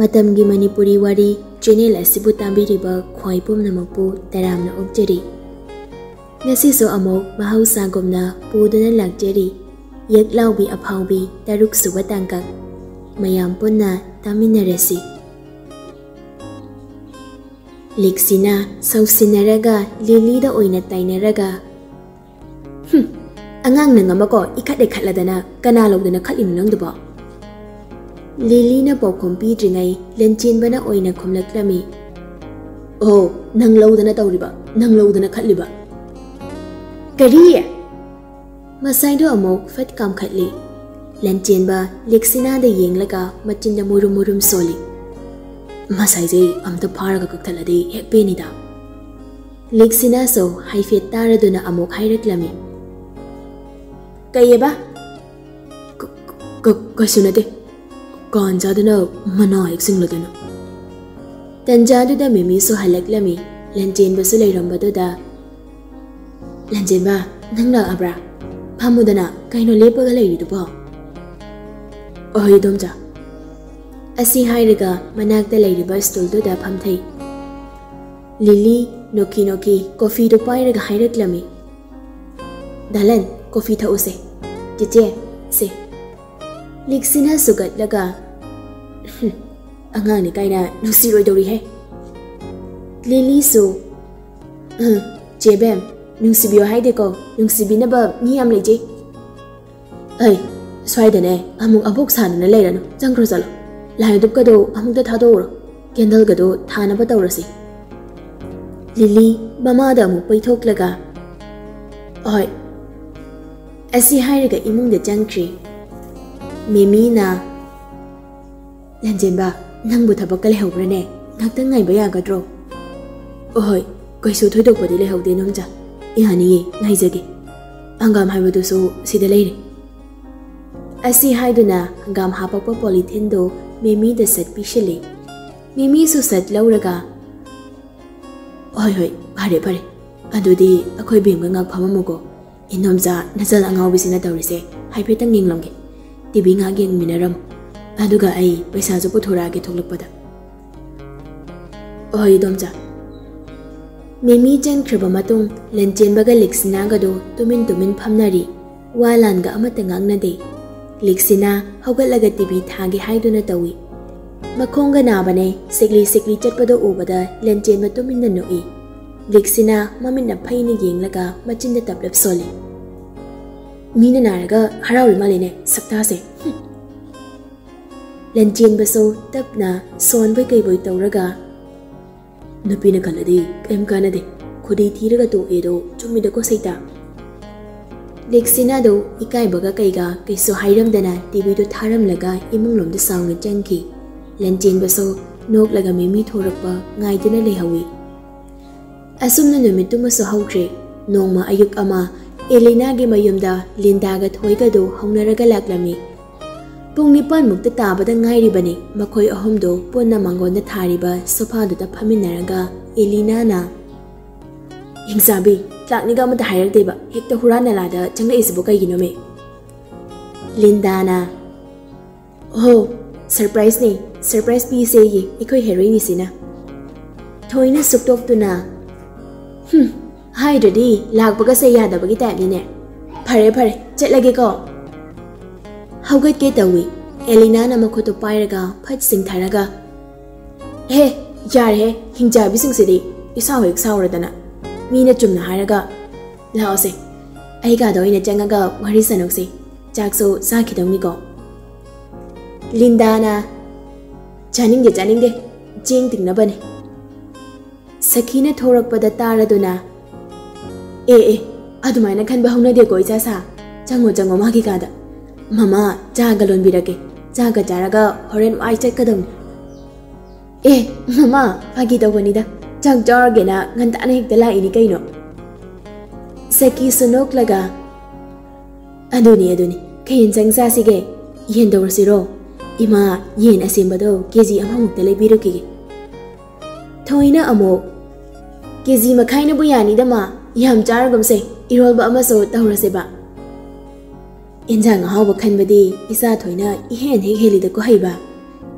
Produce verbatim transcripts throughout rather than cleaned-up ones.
ꯃꯇꯝꯒꯤ ꯃꯅꯤꯄꯨꯔꯤ ꯋꯥꯔꯤ ꯆꯦꯅꯦꯜ ꯑꯁꯤꯕꯨ ꯇꯥꯕꯤꯔꯤꯕ ꯈ꯭ꯋꯥꯏ ꯄꯨꯝꯅꯃꯛꯄꯨ ꯇꯔꯥꯝꯅ ꯑꯣꯛꯆꯔꯤ꯫ ꯉꯁꯤꯁꯨ ꯑꯃꯨꯛ ꯃꯍꯧꯁꯥꯒꯨꯝꯅ ꯄꯨꯗꯨꯅ ꯂꯥꯛꯆꯔꯤ ꯌꯦꯛꯂꯥꯎꯕꯤ ꯑꯐꯥꯎꯕꯤ ꯇꯔꯨꯛ ꯁꯨꯕ ꯇꯥꯡꯀꯛ꯫ ꯃꯌꯥꯝ ꯄꯨꯟꯅ ꯇꯥꯃꯤꯟꯅꯔꯁꯤ꯫ ꯂꯤꯛꯁꯤꯅ ꯁꯧꯁꯤꯟꯅꯔꯒ ꯂꯤꯂꯤꯗ ꯑꯣꯏꯅ ꯇꯥꯏꯅꯔꯒ, "ꯍꯨꯝ, ꯑꯉꯥꯡ ꯅꯪ ꯑꯃꯀꯣ, ꯏꯈꯠ ꯏꯈꯠꯂꯗꯅ ꯀꯅꯥ ꯂꯧꯗꯅ ꯈꯠꯂꯤꯅꯣ ꯅꯪꯗꯨꯕꯣ?" ꯂꯤꯂꯤꯅ ꯄꯥꯎꯈꯨꯝ ꯄꯤꯗ꯭ꯔꯤꯉꯩ ꯂꯟꯆꯦꯟꯕꯅ ꯑꯣꯏꯅ ꯈꯨꯝꯂꯛꯂꯝꯃꯤ, "ꯑꯣ, ꯅꯪ ꯂꯧꯗꯅ ꯇꯧꯔꯤꯕ, ꯅꯪ ꯂꯧꯗꯅ ꯈꯠꯂꯤꯕ?" "ꯀꯔꯤ?" ꯃꯁꯥꯏꯗꯣ ꯑꯃꯨꯛ ꯐꯠ ꯀꯥꯝꯈꯠꯂꯤ꯫ ꯂꯟꯆꯦꯟꯕ ꯂꯤꯛꯁꯤꯅꯥꯗ ꯌꯦꯡꯂꯒ ꯃꯆꯤꯟꯗ ꯃꯨꯔꯨꯝ ꯃꯨꯔꯨꯝ ꯁꯣꯜꯂꯤ꯫ "ꯃꯁꯥꯏꯁꯦ ꯑꯝꯇ ꯐꯥꯔꯒ ꯀꯛꯊꯠꯂꯗꯤ ꯍꯦꯛ ꯄꯦꯟꯅꯤꯗ꯫" ꯂꯤꯛꯁꯤꯅꯥꯁꯨ ꯍꯥꯏꯐꯦꯠ ꯇꯥꯔꯗꯨꯅ ꯑꯃꯨꯛ ꯍꯥꯏꯔꯛꯂꯝꯃꯤ, "ꯀꯩꯑꯕ?" "ꯀ-, ꯀ-, ꯀꯩꯁꯨ ꯅꯠꯇꯦ꯫ ꯀꯥꯟ ꯆꯥꯗꯅ ꯃꯅꯥ ꯍꯦꯛ ꯆꯤꯡꯂꯗꯅ꯫" ꯇꯟꯖꯥꯗꯨꯗ ꯃꯦꯃꯤꯁꯨ ꯍꯜꯂꯛꯂꯝꯃꯤ꯫ ꯂꯟꯆꯦꯟꯕꯁꯨ ꯂꯩꯔꯝꯕꯗꯨꯗ, "ꯂꯟꯆꯦꯟꯕ, ꯅꯪ ꯂꯥꯛꯑꯕ꯭ꯔꯥ? ꯐꯝꯃꯨꯗꯅ, ꯀꯩꯅꯣ ꯂꯦꯞꯄꯒ ꯂꯩꯔꯤꯗꯨꯕꯣ?" "ꯑꯍꯣꯏ, ꯏꯗꯣꯝꯆꯥ꯫" ꯑꯁꯤ ꯍꯥꯏꯔꯒ ꯃꯅꯥꯛꯇ ꯂꯩꯔꯤꯕ ꯁ꯭ꯇꯨꯜꯗꯨꯗ ꯐꯝꯊꯩ꯫ ꯂꯤꯂꯤ ꯅꯣꯛꯈꯤ ꯅꯣꯛꯈꯤ ꯀꯣꯐꯤꯗꯨ ꯄꯥꯏꯔꯒ ꯍꯥꯏꯔꯛꯂꯝꯃꯤ, "ꯗꯥꯂꯟ, ꯀꯣꯐꯤ ꯊꯛꯎꯁꯦ꯫ ꯆꯦꯆꯦ, ꯁꯦ꯫" ꯂꯤꯛꯁꯤꯅ ꯁꯨꯒꯠꯂꯒ, "ꯍꯨꯝ, ꯑꯉꯥꯡꯅꯤ ꯀꯥꯏꯅ ꯅꯨꯡꯁꯤꯔꯣꯏꯗꯧꯔꯤꯍꯦ꯫" ꯂꯤꯂꯤꯁꯨ, "ꯎꯝ, ꯆꯦ ꯕꯦꯝ, ꯅꯨꯡꯁꯤꯕꯤꯌꯣ ꯍꯥꯏꯗꯦꯀꯣ, ꯅꯨꯡꯁꯤꯕꯤꯅꯕ ꯃꯤ ꯌꯥꯝ ꯂꯩꯖꯩ꯫" "ꯑꯩ, ꯁ꯭ꯋꯥꯏꯗꯅꯦ ꯑꯃꯨꯛ ꯑꯕꯣꯛ ꯁꯥꯗꯅ ꯂꯩꯔꯅꯨ, ꯆꯪꯈ꯭ꯔꯣ ꯆꯠꯂꯣ꯫ ꯂꯥꯏ ꯙꯨꯞꯀꯗꯣ ꯑꯃꯨꯛꯇ ꯊꯥꯗꯣꯛꯎꯔꯣ, ꯀꯦꯟꯗꯜꯒꯗꯣ ꯊꯥꯅꯕ ꯇꯧꯔꯁꯤ꯫" ꯂꯤꯂꯤ ꯃꯃꯥꯗ ꯑꯃꯨꯛ ꯄꯩꯊꯣꯛꯂꯒ, "ꯍꯣꯏ꯫" ꯑꯁꯤ ꯍꯥꯏꯔꯒ ꯏꯃꯨꯡꯗ ꯆꯪꯈ꯭ꯔꯤ꯫ ꯃꯦꯃꯤꯅ, "ꯂꯟꯖꯦꯟꯕ, ꯅꯪꯕꯨ ꯊꯕꯛꯀ ꯂꯩꯍꯧꯕ꯭ꯔꯅꯦ? ꯉꯥꯛꯇꯪ ꯉꯥꯏꯕ ꯌꯥꯒꯗ꯭ꯔꯣ?" "ꯑꯍꯣꯏ, ꯀꯩꯁꯨ ꯊꯣꯏꯗꯣꯛꯄꯗꯤ ꯂꯩꯍꯧꯗꯦ ꯏꯗꯣꯝꯆꯥ꯫ ꯌꯥꯅꯤꯌꯦ, ꯉꯥꯏꯖꯒꯦ꯫ ꯍꯪꯒꯥꯝ ꯍꯥꯏꯕꯗꯨꯁꯨ ꯁꯤꯗ ꯂꯩꯔꯦ꯫" ꯑꯁꯤ ꯍꯥꯏꯗꯨꯅ ꯍꯪꯒꯥꯝ ꯍꯥꯄꯛꯄ ꯄꯣꯂꯤꯊꯤꯟꯗꯨ ꯃꯦꯃꯤꯗ ꯁꯠ ꯄꯤꯁꯤꯜꯂꯤ꯫ ꯃꯦꯃꯤꯁꯨ ꯁꯠ ꯂꯧꯔꯒ, "ꯍꯣꯏ, ꯍꯣꯏ, ꯐꯔꯦ, ꯐꯔꯦ꯫ ꯑꯗꯨꯗꯤ ꯑꯩꯈꯣꯏ ꯕꯦꯝꯒ ꯉꯥꯛ ꯐꯝꯃꯝꯃꯨꯀꯣ꯫ ꯏꯗꯣꯝꯆꯥ, ꯅꯆꯜ ꯑꯉꯥꯎꯕꯤꯁꯤꯅ ꯇꯧꯔꯤꯁꯦ ꯍꯥꯏꯐꯦꯠꯇꯪ ꯌꯦꯡꯂꯝꯒꯦ꯫ ꯇꯤ ꯚꯤ ꯉꯥꯛ ꯌꯦꯡꯃꯤꯟꯅꯔꯝꯃꯨ꯫" ꯑꯗꯨꯒ ꯑꯩ ꯄꯩꯁꯥꯁꯨ ꯄꯨꯊꯣꯔꯛꯑꯒꯦ ꯊꯣꯛꯂꯛꯄꯗ꯫ ꯍꯣꯏ, ꯏꯗꯣꯝꯆꯥ꯫ ꯃꯦꯃꯤ ꯆꯪꯈ꯭ꯔꯕ ꯃꯇꯨꯡ, ꯂꯟꯆꯦꯟꯕꯒ ꯂꯤꯛꯁꯤꯅꯥꯒꯗꯣ ꯇꯨꯃꯤꯟ ꯇꯨꯃꯤꯟ ꯐꯝꯅꯔꯤ꯫ ꯋꯥ ꯂꯥꯟꯒ ꯑꯃꯠꯇ ꯉꯥꯡꯅꯗꯦ꯫ ꯂꯤꯛꯁꯤꯅꯥ ꯍꯧꯒꯠꯂꯒ ꯇꯤꯚꯤ ꯊꯥꯒꯦ ꯍꯥꯏꯗꯨꯅ ꯇꯧꯏ꯫ ꯃꯈꯣꯡꯒ ꯅꯥꯕꯅꯦ, ꯁꯤꯛꯂꯤ ꯁꯤꯛꯂꯤ ꯆꯠꯄꯗꯣ ꯎꯕꯗ ꯂꯟꯆꯦꯟꯕ ꯇꯨꯃꯤꯟꯅ ꯅꯣꯛꯏ꯫ ꯂꯤꯛꯁꯤꯅꯥ ꯃꯃꯤꯠꯅ ꯐꯩꯅ ꯌꯦꯡꯂꯒ ꯃꯆꯤꯟꯗ ꯇꯞꯂꯞ ꯁꯣꯜꯂꯤ꯫ "ꯃꯤꯅ ꯅꯥꯔꯒ ꯍꯔꯥꯎꯔꯤ ꯃꯥꯜꯂꯤꯅꯦ, ꯁꯛꯇꯥꯁꯦ꯫ ꯍꯨꯝ!" ꯂꯟꯆꯦꯟꯕꯁꯨ ꯇꯞꯅ ꯁꯣꯟꯕꯣꯏ ꯀꯩꯕꯣꯏ ꯇꯧꯔꯒ, "ꯅꯨꯄꯤꯅ ꯈꯜꯂꯗꯤ ꯀꯩꯝ ꯀꯥꯟꯅꯗꯦ, ꯈꯨꯗꯤ ꯊꯤꯔꯒ ꯇꯣꯛꯑꯦꯗꯣ ꯆꯨꯝꯃꯤꯗꯀꯣ ꯁꯩꯇꯥ?" ꯂꯤꯛꯁꯤꯅꯥꯗꯣ ꯏꯀꯥꯏꯕꯒ ꯀꯩꯒ ꯀꯩꯁꯨ ꯍꯥꯏꯔꯝꯗꯅ ꯇꯤꯚꯤꯗꯣ ꯊꯥꯔꯝꯂꯒ ꯏꯃꯨꯡꯂꯣꯝꯗ ꯁꯥꯎꯅ ꯆꯪꯈꯤ꯫ ꯂꯟꯆꯦꯟꯕꯁꯨ ꯅꯣꯛꯂꯒ ꯃꯦꯃꯤ ꯊꯣꯔꯛꯄ ꯉꯥꯏꯗꯨꯅ ꯂꯩꯍꯧꯏ꯫ ꯑꯁꯨꯝꯅ ꯅꯨꯃꯤꯠꯇꯨꯃꯁꯨ ꯍꯧꯈ꯭ꯔꯦ꯫ ꯅꯣꯡꯃ ꯑꯌꯨꯛ ꯑꯃ ꯑꯦꯂꯤꯅꯥꯒꯤ ꯃꯌꯨꯝꯗ ꯂꯤꯟꯗꯥꯒ ꯊꯣꯏꯒꯗꯨ ꯍꯧꯅꯔꯒ ꯂꯥꯛꯂꯝꯃꯤ꯫ ꯄꯨꯡ ꯅꯤꯄꯥꯟꯃꯨꯛꯇ ꯇꯥꯕꯗ ꯉꯥꯏꯔꯤꯕꯅꯤ꯫ ꯃꯈꯣꯏ ꯑꯍꯨꯝꯗꯣ ꯄꯨꯟꯅ ꯃꯥꯡꯒꯣꯟꯗ ꯊꯥꯔꯤꯕ ꯁꯣꯐꯥꯗꯨꯗ ꯐꯝꯃꯤꯟꯅꯔꯒ ꯑꯦꯂꯤꯅꯥꯅ, "ꯍꯤꯡꯆꯥꯕꯤ, ꯀ꯭ꯂꯥꯛꯅꯤꯒ ꯑꯃꯠꯇ ꯍꯥꯏꯔꯛꯇꯦꯕ, ꯍꯦꯛꯇ ꯍꯨꯔꯥꯟ ꯅꯂꯥꯗ ꯆꯪꯂꯛꯏꯁꯤꯕꯨ ꯀꯩꯒꯤꯅꯣꯃꯦ?" ꯂꯤꯟꯗꯥꯅ, "ꯑꯣꯍꯣ, ꯁꯔꯄ꯭ꯔꯥꯏꯖꯅꯦ, ꯁꯔꯄ꯭ꯔꯥꯏꯖ ꯄꯤꯁꯦꯌꯦ ꯑꯩꯈꯣꯏ ꯍꯦꯔꯣꯏꯅꯤꯁꯤꯅ꯫" ꯊꯣꯏꯅ ꯁꯨꯛꯇꯣꯛꯇꯨꯅ, "ꯍꯨꯝ, ꯍꯥꯏꯗ꯭ꯔꯗꯤ ꯂꯥꯛꯄꯒꯁꯦ ꯌꯥꯗꯕꯒꯤ ꯇꯥꯏꯞꯅꯤꯅꯦ꯫ ꯐꯔꯦ ꯐꯔꯦ, ꯆꯠꯂꯒꯦꯀꯣ꯫" ꯍꯧꯒꯠꯀꯦ ꯇꯧꯏ꯫ ꯑꯦꯂꯤꯅꯥꯅ ꯃꯈꯨꯠꯇꯨ ꯄꯥꯏꯔꯒ ꯐꯠ ꯆꯤꯡꯊꯔꯒ, "ꯍꯦ, ꯌꯥꯔꯦꯍꯦ, ꯍꯤꯡꯆꯥꯕꯤꯁꯤꯡꯁꯤꯗꯤ ꯏꯁꯥꯎ ꯍꯦꯛ ꯁꯥꯎꯔꯗꯅ꯫ ꯃꯤꯅ ꯆꯨꯝꯅ ꯍꯥꯏꯔꯒ, ꯂꯥꯛꯑꯣꯁꯦ, ꯑꯩ ꯀꯥꯗ ꯑꯣꯏꯅ ꯆꯪꯉꯒ ꯋꯥꯔꯤ ꯁꯥꯟꯅꯧꯁꯦ꯫ ꯆꯥꯛꯁꯨ ꯆꯥꯈꯤꯗꯧꯅꯤꯀꯣ꯫" ꯂꯤꯟꯗꯥꯅ, "ꯆꯥꯅꯤꯡꯗꯦ, ꯆꯥꯅꯤꯡꯗꯦ, ꯆꯦꯡ ꯇꯤꯡꯅꯕꯅꯦ꯫" ꯁꯈꯤꯅ ꯊꯣꯔꯛꯄꯗ ꯇꯥꯔꯗꯨꯅ, "ꯑꯦ ꯑꯦ, ꯑꯗꯨꯃꯥꯏꯅ ꯈꯟꯕ ꯍꯧꯅꯗꯦꯀꯣ ꯏꯆꯥ ꯁꯥ꯫ ꯆꯪꯉꯣ ꯆꯪꯉꯣ ꯃꯥꯒꯤ ꯀꯥꯗ꯫ ꯃꯃꯥ ꯆꯥꯒ ꯂꯣꯟꯕꯤꯔꯛꯀꯦ꯫ ꯆꯥꯒ ꯆꯥꯔꯒ ꯍꯣꯔꯦꯟ ꯋꯥꯏ ꯆꯠꯀꯗꯧꯅꯤ꯫" "ꯑꯦ ꯃꯃꯥ, ꯐꯥꯒꯤ ꯇꯧꯕꯅꯤꯗ꯫ ꯆꯥꯛ ꯆꯥꯔꯒꯦꯅ ꯉꯟꯇꯥꯅ ꯍꯦꯛꯇ ꯂꯥꯛꯏꯅꯤ ꯀꯩꯅꯣ꯫" ꯁꯈꯤꯁꯨ ꯅꯣꯛꯂꯒ, "ꯑꯗꯨꯅꯤ ꯑꯗꯨꯅꯤ, ꯀꯩ ꯌꯦꯟꯁꯥꯡ ꯆꯥꯁꯤꯒꯦ? ꯌꯦꯟ ꯇꯧꯔꯁꯤꯔꯣ? ꯏꯃꯥ, ꯌꯦꯟ ꯑꯁꯦꯝꯕꯗꯣ ꯀꯦ ꯖꯤ ꯑꯃꯃꯨꯛꯇ ꯂꯩꯕꯤꯔꯨꯈꯤꯒꯦ꯫" ꯊꯣꯏꯅ ꯑꯃꯨꯛ, "ꯀꯦ ꯖꯤ ꯃꯈꯥꯏꯅꯕꯨ ꯌꯥꯅꯤꯗ ꯃꯥ, ꯌꯥꯝ ꯆꯥꯔꯒꯨꯝꯁꯦ, ꯏꯔꯣꯜꯕ ꯑꯃꯁꯨ ꯇꯧꯔꯁꯦꯕ꯫" "ꯏꯟꯖꯥꯡ ꯑꯍꯥꯎꯕ ꯈꯟꯕꯗꯤ ꯏꯆꯥ ꯊꯣꯏꯅ ꯏꯍꯦꯟ ꯍꯦꯛ ꯍꯦꯜꯂꯤꯗꯀꯣ ꯍꯩꯕ꯫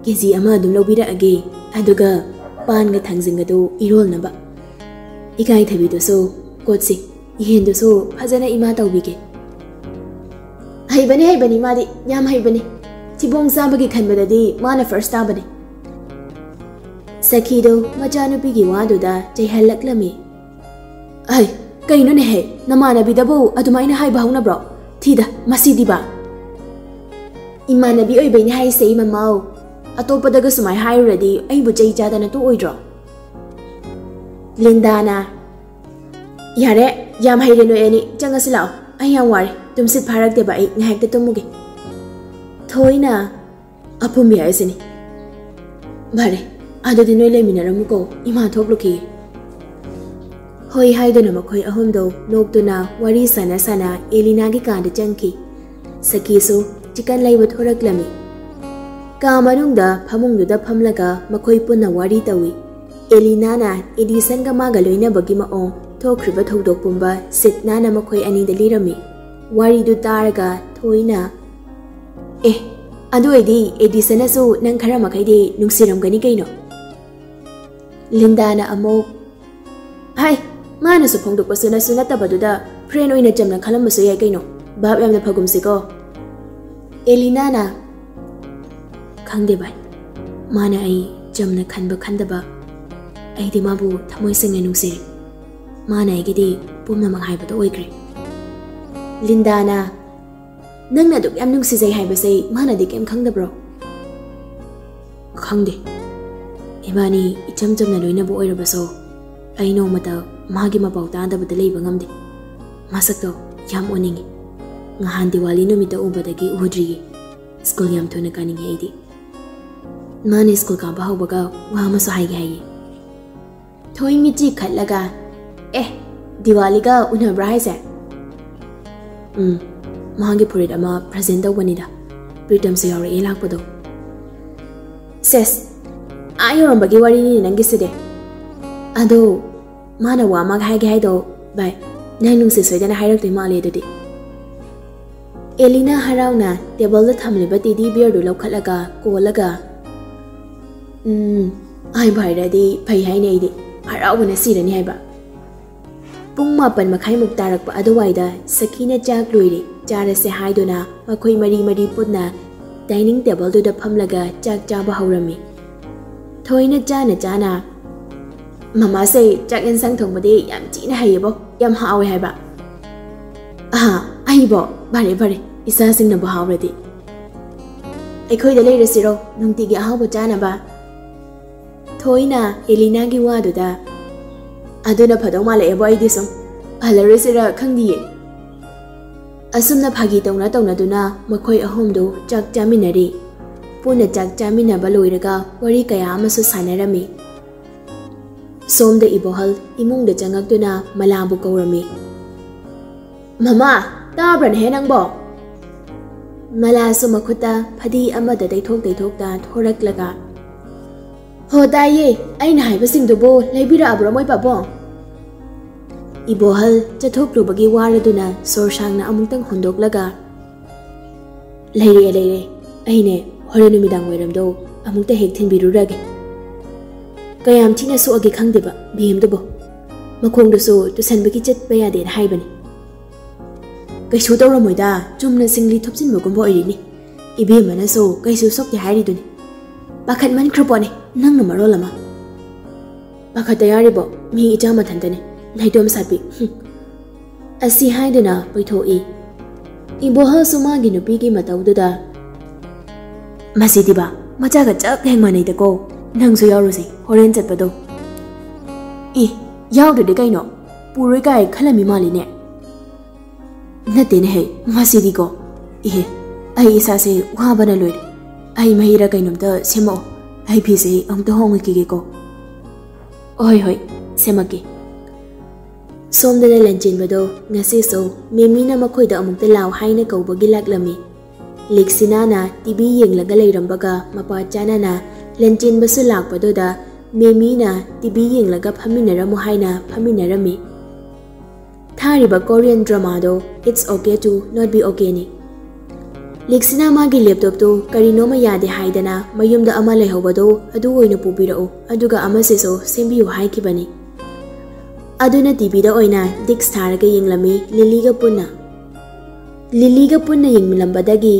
ꯀꯦ ꯖꯤ ꯑꯃ ꯑꯗꯨꯝ ꯂꯧꯕꯤꯔꯛꯑꯒꯦ, ꯑꯗꯨꯒ ꯄꯥꯟꯒ ꯊꯥꯡꯖꯤꯡꯒꯗꯣ ꯏꯔꯣꯜꯅꯕ꯫ ꯏꯀꯥꯏꯊꯕꯤꯗꯨꯁꯨ ꯀꯣꯠꯁꯤ, ꯏꯍꯦꯟꯗꯨꯁꯨ ꯐꯖꯅ ꯏꯃꯥ ꯇꯧꯕꯤꯒꯦ꯫" "ꯍꯩꯕꯅꯤ, ꯍꯩꯕꯅꯤ, ꯃꯥꯗꯤ ꯌꯥꯝ ꯍꯩꯕꯅꯤ꯫ ꯊꯤꯕꯣꯡ ꯆꯥꯕꯒꯤ ꯈꯟꯕꯗꯗꯤ ꯃꯥꯅ ꯐꯥꯔꯁ ꯇꯥꯕꯅꯤ꯫" ꯁꯈꯤꯗꯣ ꯃꯆꯥꯅꯨꯄꯤꯒꯤ ꯋꯥꯗꯨꯗ ꯆꯩꯍꯜꯂꯛꯂꯝꯃꯤ꯫ "ꯑꯩ, ꯀꯩꯅꯣꯅꯦꯍꯦ, ꯅꯃꯥꯟꯅꯕꯤꯗꯕꯨ ꯑꯗꯨꯃꯥꯏꯅ ꯍꯥꯏꯕ ꯍꯧꯅꯕ꯭ꯔꯣ? ꯊꯤꯗ, ꯃꯁꯤꯗꯤꯕ!" "ꯏꯃꯥꯟꯅꯕꯤ ꯑꯣꯏꯕꯩꯅꯦ ꯍꯥꯏꯁꯦ, ꯏꯃꯃꯥꯎ꯫ ꯑꯇꯣꯞꯄꯗꯒ ꯁꯨꯃꯥꯏ ꯍꯥꯏꯔꯨꯔꯗꯤ ꯑꯩꯕꯨ ꯆꯩ ꯆꯥꯗꯅ ꯇꯣꯛꯑꯣꯏꯗ꯭ꯔꯣ?" ꯂꯤꯟꯗꯥꯅ, "ꯌꯥꯔꯦ, ꯌꯥꯝ ꯍꯩꯔꯦ ꯅꯣꯏ ꯑꯅꯤ, ꯆꯪꯉꯁꯤ ꯂꯥꯛꯑꯣ꯫ ꯑꯩ ꯌꯥꯝ ꯋꯥꯔꯦ, ꯇꯨꯝꯁꯤꯠ ꯐꯥꯔꯛꯇꯦꯕ, ꯑꯩ ꯉꯥꯏꯍꯥꯛꯇ ꯇꯨꯝꯃꯨꯒꯦ꯫" ꯊꯣꯏꯅ, "ꯑꯄꯨꯝꯕꯤ ꯍꯥꯏꯁꯤꯅꯤ꯫" "ꯐꯔꯦ, ꯑꯗꯨꯗꯤ ꯅꯣꯏ ꯂꯩꯃꯤꯟꯅꯔꯝꯃꯨꯀꯣ, ꯏꯃꯥ ꯊꯣꯛꯂꯨꯈꯤꯒꯦ꯫" ꯍꯣꯏ ꯍꯥꯏꯗꯨꯅ ꯃꯈꯣꯏ ꯑꯍꯨꯝꯗꯣ ꯅꯣꯛꯇꯨꯅ ꯋꯥꯔꯤ ꯁꯥꯟꯅ ꯁꯥꯟꯅ ꯑꯦꯂꯤꯅꯥꯒꯤ ꯀꯥꯗ ꯆꯪꯈꯤ꯫ ꯁꯈꯤꯁꯨ ꯆꯤꯀꯟ ꯂꯩꯕ ꯊꯣꯔꯛꯂꯝꯃꯤ꯫ ꯀꯥ ꯃꯅꯨꯡꯗ ꯐꯃꯨꯡꯗꯨꯗ ꯐꯝꯂꯒ ꯃꯈꯣꯏ ꯄꯨꯟꯅ ꯋꯥꯔꯤ ꯇꯧꯏ꯫ ꯑꯦꯂꯤꯅꯥꯅ ꯑꯦꯗꯤꯁꯟꯒ ꯃꯥꯒ ꯂꯣꯏꯅꯕꯒꯤ ꯃꯑꯣꯡ, ꯊꯣꯛꯈ꯭ꯔꯤꯕ ꯊꯧꯗꯣꯛ ꯄꯨꯝꯕ ꯁꯤꯠꯅꯥꯅ ꯃꯈꯣꯏ ꯑꯅꯤꯗ ꯂꯤꯔꯝꯃꯤ꯫ ꯋꯥꯔꯤꯗꯨ ꯇꯥꯔꯒ ꯊꯣꯏꯅ, "ꯑꯦ, ꯑꯗꯨ ꯑꯣꯏꯗꯤ ꯑꯦꯗꯤꯁꯟꯅꯁꯨ ꯅꯪ ꯈꯔ ꯃꯈꯩꯗꯤ ꯅꯨꯡꯁꯤꯔꯝꯒꯅꯤ ꯀꯩꯅꯣ?" ꯂꯤꯟꯗꯥꯅ ꯑꯃꯨꯛ, "ꯍꯥꯏ, ꯃꯥꯅꯁꯨ ꯐꯣꯡꯗꯣꯛꯄꯁꯨ ꯅꯠꯁꯨ ꯅꯠꯇꯕꯗꯨꯗ ꯐ꯭ꯔꯦꯟ ꯑꯣꯏꯅ ꯆꯝꯅ ꯈꯜꯂꯝꯕꯁꯨ ꯌꯥꯏ ꯀꯩꯅꯣ꯫ ꯚꯥꯞ ꯌꯥꯝꯅ ꯐꯒꯨꯝꯁꯤꯀꯣ꯫" ꯑꯦꯂꯤꯅꯥꯅ, "ꯈꯪꯗꯦ ꯚꯥꯏ, ꯃꯥꯅ ꯑꯩ ꯆꯝꯅ ꯈꯟꯕ ꯈꯟꯗꯕ, ꯑꯩꯗꯤ ꯃꯥꯕꯨ ꯊꯃꯣꯏ ꯁꯦꯡꯅ ꯅꯨꯡꯁꯤꯔꯦ꯫ ꯃꯥꯅ ꯑꯩꯒꯤꯗꯤ ꯄꯨꯝꯅꯃꯛ ꯍꯥꯏꯕꯗꯣ ꯑꯣꯏꯈ꯭ꯔꯦ꯫" ꯂꯤꯟꯗꯥꯅ, "ꯅꯪꯅ ꯑꯗꯨꯛ ꯌꯥꯝ ꯅꯨꯡꯁꯤꯖꯩ ꯍꯥꯏꯕꯁꯦ ꯃꯥꯅꯗꯤ ꯀꯩꯝ ꯈꯪꯗꯕ꯭ꯔꯣ?" "ꯈꯪꯗꯦ꯫ ꯏꯕꯥꯅꯤ ꯏꯆꯝ ꯆꯝꯅ ꯂꯣꯏꯅꯕ ꯑꯣꯏꯔꯕꯁꯨ, ꯑꯩ ꯅꯣꯡꯃꯇ ꯃꯥꯒꯤ ꯃꯄꯥꯎ ꯇꯥꯗꯕꯗ ꯂꯩꯕ ꯉꯝꯗꯦ꯫ ꯃꯁꯛꯇꯣ ꯌꯥꯝ ꯎꯅꯤꯡꯉꯤ꯫ ꯉꯍꯥꯟ ꯗꯤꯋꯥꯂꯤ ꯅꯨꯃꯤꯠꯇ ꯎꯕꯗꯒꯤ ꯎꯗ꯭ꯔꯤꯌꯦ꯫ ꯁ꯭ꯀꯨꯜ ꯌꯥꯝ ꯊꯨꯅ ꯀꯥꯅꯤꯡꯉꯦ ꯑꯩꯗꯤ꯫ ꯃꯥꯅ ꯁ꯭ꯀꯨꯜ ꯀꯥꯕ ꯍꯧꯕꯒ ꯋꯥ ꯑꯃꯁꯨ ꯍꯥꯏꯒꯦ ꯍꯥꯏꯌꯦ꯫" ꯊꯣꯏ ꯃꯤꯠꯆꯤ ꯈꯠꯂꯒ, "ꯑꯦ, ꯗꯤꯋꯥꯂꯤꯒ ꯎꯅꯕ꯭ꯔꯥ ꯍꯥꯏꯁꯦ?" "ꯎꯝ, ꯃꯥꯒꯤ ꯐꯨꯔꯤꯠ ꯑꯃ ꯄ꯭ꯔꯖꯦꯟ ꯇꯧꯕꯅꯤꯗ, ꯄ꯭ꯔꯤꯇꯝꯁꯨ ꯌꯥꯎꯔꯛꯑꯦ ꯂꯥꯛꯄꯗꯣ꯫" "ꯁꯦꯁ, ꯑꯥ ꯌꯧꯔꯝꯕꯒꯤ ꯋꯥꯔꯤꯅꯤꯅꯦ ꯅꯪꯒꯤꯁꯤꯗꯤ꯫ ꯑꯗꯣ ꯃꯥꯅ ꯋꯥ ꯑꯃ ꯍꯥꯏꯒꯦ ꯍꯥꯏꯗꯣ, ꯚꯥꯏ, ꯅꯪ ꯅꯨꯡꯁꯤ ꯁꯣꯏꯗꯅ ꯍꯥꯏꯔꯛꯇꯣꯏ ꯃꯥꯜꯂꯦ ꯑꯗꯨꯗꯤ꯫" ꯑꯦꯂꯤꯅꯥ ꯍꯔꯥꯎꯅ ꯇꯦꯕꯜꯗ ꯊꯝꯂꯤꯕ ꯇꯦꯗꯤ ꯕꯤꯌꯔꯗꯨ ꯂꯧꯈꯠꯂꯒ ꯀꯣꯜꯂꯒ, "ꯎꯝ, ꯍꯥꯏꯕ ꯍꯥꯏꯔꯗꯤ ꯐꯩ ꯍꯥꯏꯅ ꯑꯩꯗꯤ ꯍꯔꯥꯎꯕꯅ ꯁꯤꯔꯅꯤ ꯍꯥꯏꯕ"꯫ ꯄꯨꯡ ꯃꯥꯄꯟ ꯃꯈꯥꯏꯃꯨꯛ ꯇꯥꯔꯛꯄ ꯑꯗꯨꯋꯥꯏꯗ ꯁꯈꯤꯅ ꯆꯥꯛ ꯂꯣꯏꯔꯦ, ꯆꯥꯔꯁꯦ ꯍꯥꯏꯗꯨꯅ ꯃꯈꯣꯏ ꯃꯔꯤ ꯃꯔꯤ ꯄꯨꯟꯅ ꯗꯥꯏꯅꯤꯡ ꯇꯦꯕꯜꯗꯨꯗ ꯐꯝꯂꯒ ꯆꯥꯛ ꯆꯥꯕ ꯍꯧꯔꯝꯃꯤ꯫ ꯊꯣꯏꯅ ꯆꯥꯅ ꯆꯥꯅ, "ꯃꯃꯥꯁꯦ ꯆꯥꯛ ꯌꯦꯟꯁꯥꯡ ꯊꯣꯡꯕꯗꯤ ꯌꯥꯝ ꯊꯤꯅ ꯍꯩꯌꯦꯕꯣ, ꯌꯥꯝ ꯍꯥꯎꯋꯦ ꯍꯥꯏꯕ"꯫ "ꯑꯍꯥ, ꯑꯩꯕꯣ? ꯐꯔꯦ ꯐꯔꯦ, ꯏꯆꯥꯁꯤꯡꯅꯕꯨ ꯍꯥꯎꯔꯗꯤ꯫ ꯑꯩꯈꯣꯏꯗ ꯂꯩꯔꯁꯤꯔꯣ, ꯅꯨꯡꯇꯤꯒꯤ ꯑꯍꯥꯎꯕ ꯆꯥꯅꯕ?" ꯊꯣꯏꯅ ꯑꯦꯂꯤꯅꯥꯒꯤ ꯋꯥꯗꯨꯗ, "ꯑꯗꯨꯅ ꯐꯗꯧ ꯃꯥꯜꯂꯛꯑꯦꯕꯣ, ꯑꯩꯗꯤ ꯁꯨꯝ ꯍꯜꯂꯔꯣꯏꯁꯤꯔ ꯈꯪꯗꯤꯌꯦ"꯫ ꯑꯁꯨꯝꯅ ꯐꯥꯒꯤ ꯇꯧꯅ ꯇꯧꯅꯗꯨꯅ ꯃꯈꯣꯏ ꯑꯍꯨꯝꯗꯨ ꯆꯥꯛ ꯆꯥꯃꯤꯟꯅꯔꯤ꯫ ꯄꯨꯟꯅ ꯆꯥꯛ ꯆꯥꯃꯤꯟꯅꯕ ꯂꯣꯏꯔꯒ ꯋꯥꯔꯤ ꯀꯌꯥ ꯑꯃꯁꯨ ꯁꯥꯟꯅꯔꯝꯃꯤ꯫ ꯁꯣꯝꯗ ꯏꯕꯣꯍꯜ ꯏꯃꯨꯡꯗ ꯆꯪꯉꯛꯇꯨꯅ ꯃꯂꯥꯕꯨ ꯀꯧꯔꯝꯃꯤ꯫ "ꯃꯃꯥ, ꯇꯥꯕ꯭ꯔꯅꯦꯍꯦ ꯅꯪꯕꯣ?" ꯃꯂꯥꯁꯨ ꯃꯈꯨꯠꯇ ꯐꯗꯤ ꯑꯃꯗ ꯇꯩꯊꯣꯛ ꯇꯩꯊꯣꯛꯇ ꯊꯣꯔꯛꯂꯒ, "ꯍꯣ ꯇꯥꯏꯌꯦ, ꯑꯩꯅ ꯍꯥꯏꯕꯁꯤꯡꯗꯨꯕꯨ ꯂꯩꯕꯤꯔꯛꯑꯕ꯭ꯔꯣ ꯃꯣꯏ ꯄꯥꯕꯨꯡ?" ꯏꯕꯣꯍꯜ ꯆꯠꯊꯣꯛꯂꯨꯕꯒꯤ ꯋꯥꯔꯗꯨꯅ ꯁꯣꯔ ꯁꯥꯡꯅ ꯑꯃꯨꯛꯇꯪ ꯍꯣꯟꯗꯣꯛꯂꯒ, "ꯂꯩꯔꯦ, ꯂꯩꯔꯦ꯫ ꯑꯩꯅꯦ ꯍꯣꯔꯦꯟ ꯅꯨꯃꯤꯗꯥꯡ ꯋꯥꯏꯔꯝꯗꯣ ꯑꯃꯨꯛꯇ ꯍꯦꯛ ꯊꯤꯟꯕꯤꯔꯨꯔꯒꯦ꯫ ꯀꯌꯥꯝ ꯊꯤꯅ ꯁꯣꯛꯑꯒꯦ ꯈꯪꯗꯦꯕ ꯚꯦꯝꯗꯨꯕꯨ꯫ ꯃꯈꯣꯡꯗꯨꯁꯨ ꯇꯨꯁꯟꯕꯒꯤ ꯆꯠꯄ ꯌꯥꯗꯦꯅ ꯍꯥꯏꯕꯅꯤ"꯫ "ꯀꯩꯁꯨ ꯇꯧꯔꯝꯃꯣꯏꯗ, ꯆꯨꯝꯅ ꯁꯤꯡꯂꯤ ꯊꯨꯞꯆꯤꯟꯕꯒꯨꯝꯕ ꯑꯣꯏꯔꯤꯅꯤ꯫ ꯏꯕꯦꯝꯃꯅꯁꯨ ꯀꯩꯁꯨ ꯁꯣꯛꯇꯦ ꯍꯥꯏꯔꯤꯗꯨꯅꯤ꯫ ꯄꯥꯈꯠꯃꯟꯈ꯭ꯔ ꯄꯣꯠꯅꯤ ꯅꯪꯅ ꯃꯔꯣꯜ ꯑꯃ"꯫ "ꯄꯥꯈꯠꯇ ꯌꯥꯔꯤꯕꯣ? ꯃꯤ ꯏꯆꯥ ꯃꯊꯟꯇꯅꯤ, ꯅꯥꯏꯇꯣꯝ ꯁꯥꯠꯄꯤ꯫ ꯍꯨꯝ"꯫ ꯑꯁꯤ ꯍꯥꯏꯗꯨꯅ ꯄꯩꯊꯣꯛꯏ꯫ ꯏꯕꯣꯍꯜꯁꯨ ꯃꯥꯒꯤ ꯅꯨꯄꯤꯒꯤ ꯃꯇꯧꯗꯨꯗ, "ꯃꯁꯤꯗꯤꯕ ꯃꯆꯥꯒ ꯆꯞ ꯍꯦꯛ ꯃꯥꯟꯅꯩꯗꯀꯣ, ꯅꯪꯁꯨ ꯌꯥꯎꯔꯨꯁꯦ ꯍꯣꯔꯦꯟ ꯆꯠꯄꯗꯣ"꯫ "ꯏ, ꯌꯥꯎꯗ꯭ꯔꯗꯤ ꯀꯩꯅꯣ? ꯄꯨꯔꯣꯏ ꯀꯥꯏ ꯈꯜꯂꯝꯃꯤ ꯃꯥꯜꯂꯤꯅꯦ"꯫ "ꯅꯠꯇꯦꯅꯦꯍꯦ, ꯃꯁꯤꯗꯤꯀꯣ꯫ ꯏꯍꯦ, ꯑꯩ ꯏꯁꯥꯁꯦ ꯋꯥꯕꯅ ꯂꯣꯏꯔꯦ꯫ ꯑꯩ ꯃꯍꯤꯔ ꯀꯩꯅꯣꯝꯇ ꯁꯦꯝꯃꯛꯑꯣ꯫ ꯑꯩ ꯐꯤꯁꯦ ꯑꯃꯨꯛꯇ ꯍꯣꯡꯉꯛꯈꯤꯒꯦꯀꯣ"꯫ "ꯍꯣꯏ, ꯍꯣꯏ, ꯁꯦꯝꯃꯛꯀꯦ"꯫ ꯁꯣꯝꯗꯅ ꯂꯟꯆꯦꯟꯕꯗꯣ ꯉꯁꯤꯁꯨ ꯃꯦꯃꯤꯅ ꯃꯈꯣꯏꯗ ꯑꯃꯨꯛꯇ ꯂꯥꯎ ꯍꯥꯏꯅ ꯀꯧꯕꯒꯤ ꯂꯥꯛꯂꯝꯃꯤ꯫ ꯂꯤꯛꯁꯤꯅꯥꯅ ꯇꯤꯚꯤ ꯌꯦꯡꯂꯒ ꯂꯩꯔꯝꯕꯒ ꯃꯄꯥ ꯆꯥꯅꯅ ꯂꯟꯆꯦꯟꯕꯁꯨ ꯂꯥꯛꯄꯗꯨꯗ ꯃꯦꯃꯤꯅ ꯇꯤꯚꯤ ꯌꯦꯡꯂꯒ ꯐꯝꯃꯤꯟꯅꯔꯝꯃꯨ ꯍꯥꯏꯅ ꯐꯝꯃꯤꯟꯅꯔꯝꯃꯤ꯫ ꯊꯥꯔꯤꯕ Korean ꯗ꯭ꯔꯃꯥꯗꯣ It's Okay to Not Be Okay ꯅꯤ꯫ ꯂꯤꯛꯁꯤꯅ ꯃꯥꯒꯤ ꯂꯦꯞꯇꯣꯞꯇꯨ ꯀꯔꯤꯅꯣꯃ ꯌꯥꯗꯦ ꯍꯥꯏꯗꯅ ꯃꯌꯨꯝꯗ ꯑꯃ ꯂꯩꯍꯧꯕꯗꯣ ꯑꯗꯨ ꯑꯣꯏꯅ ꯄꯨꯕꯤꯔꯛꯎ, ꯑꯗꯨꯒ ꯑꯃꯁꯤꯁꯨ ꯁꯦꯝꯕꯤꯌꯨ ꯍꯥꯏꯈꯤꯕꯅꯤ꯫ ꯑꯗꯨꯅ ꯇꯤꯚꯤꯗ ꯑꯣꯏꯅ ꯗꯤꯛꯁ ꯊꯥꯔꯒ ꯌꯦꯡꯂꯝꯃꯤ ꯂꯤꯂꯤꯒ ꯄꯨꯟꯅ꯫ ꯂꯤꯂꯤꯒ ꯄꯨꯟꯅ ꯌꯦꯡꯂꯝꯕꯗꯒꯤ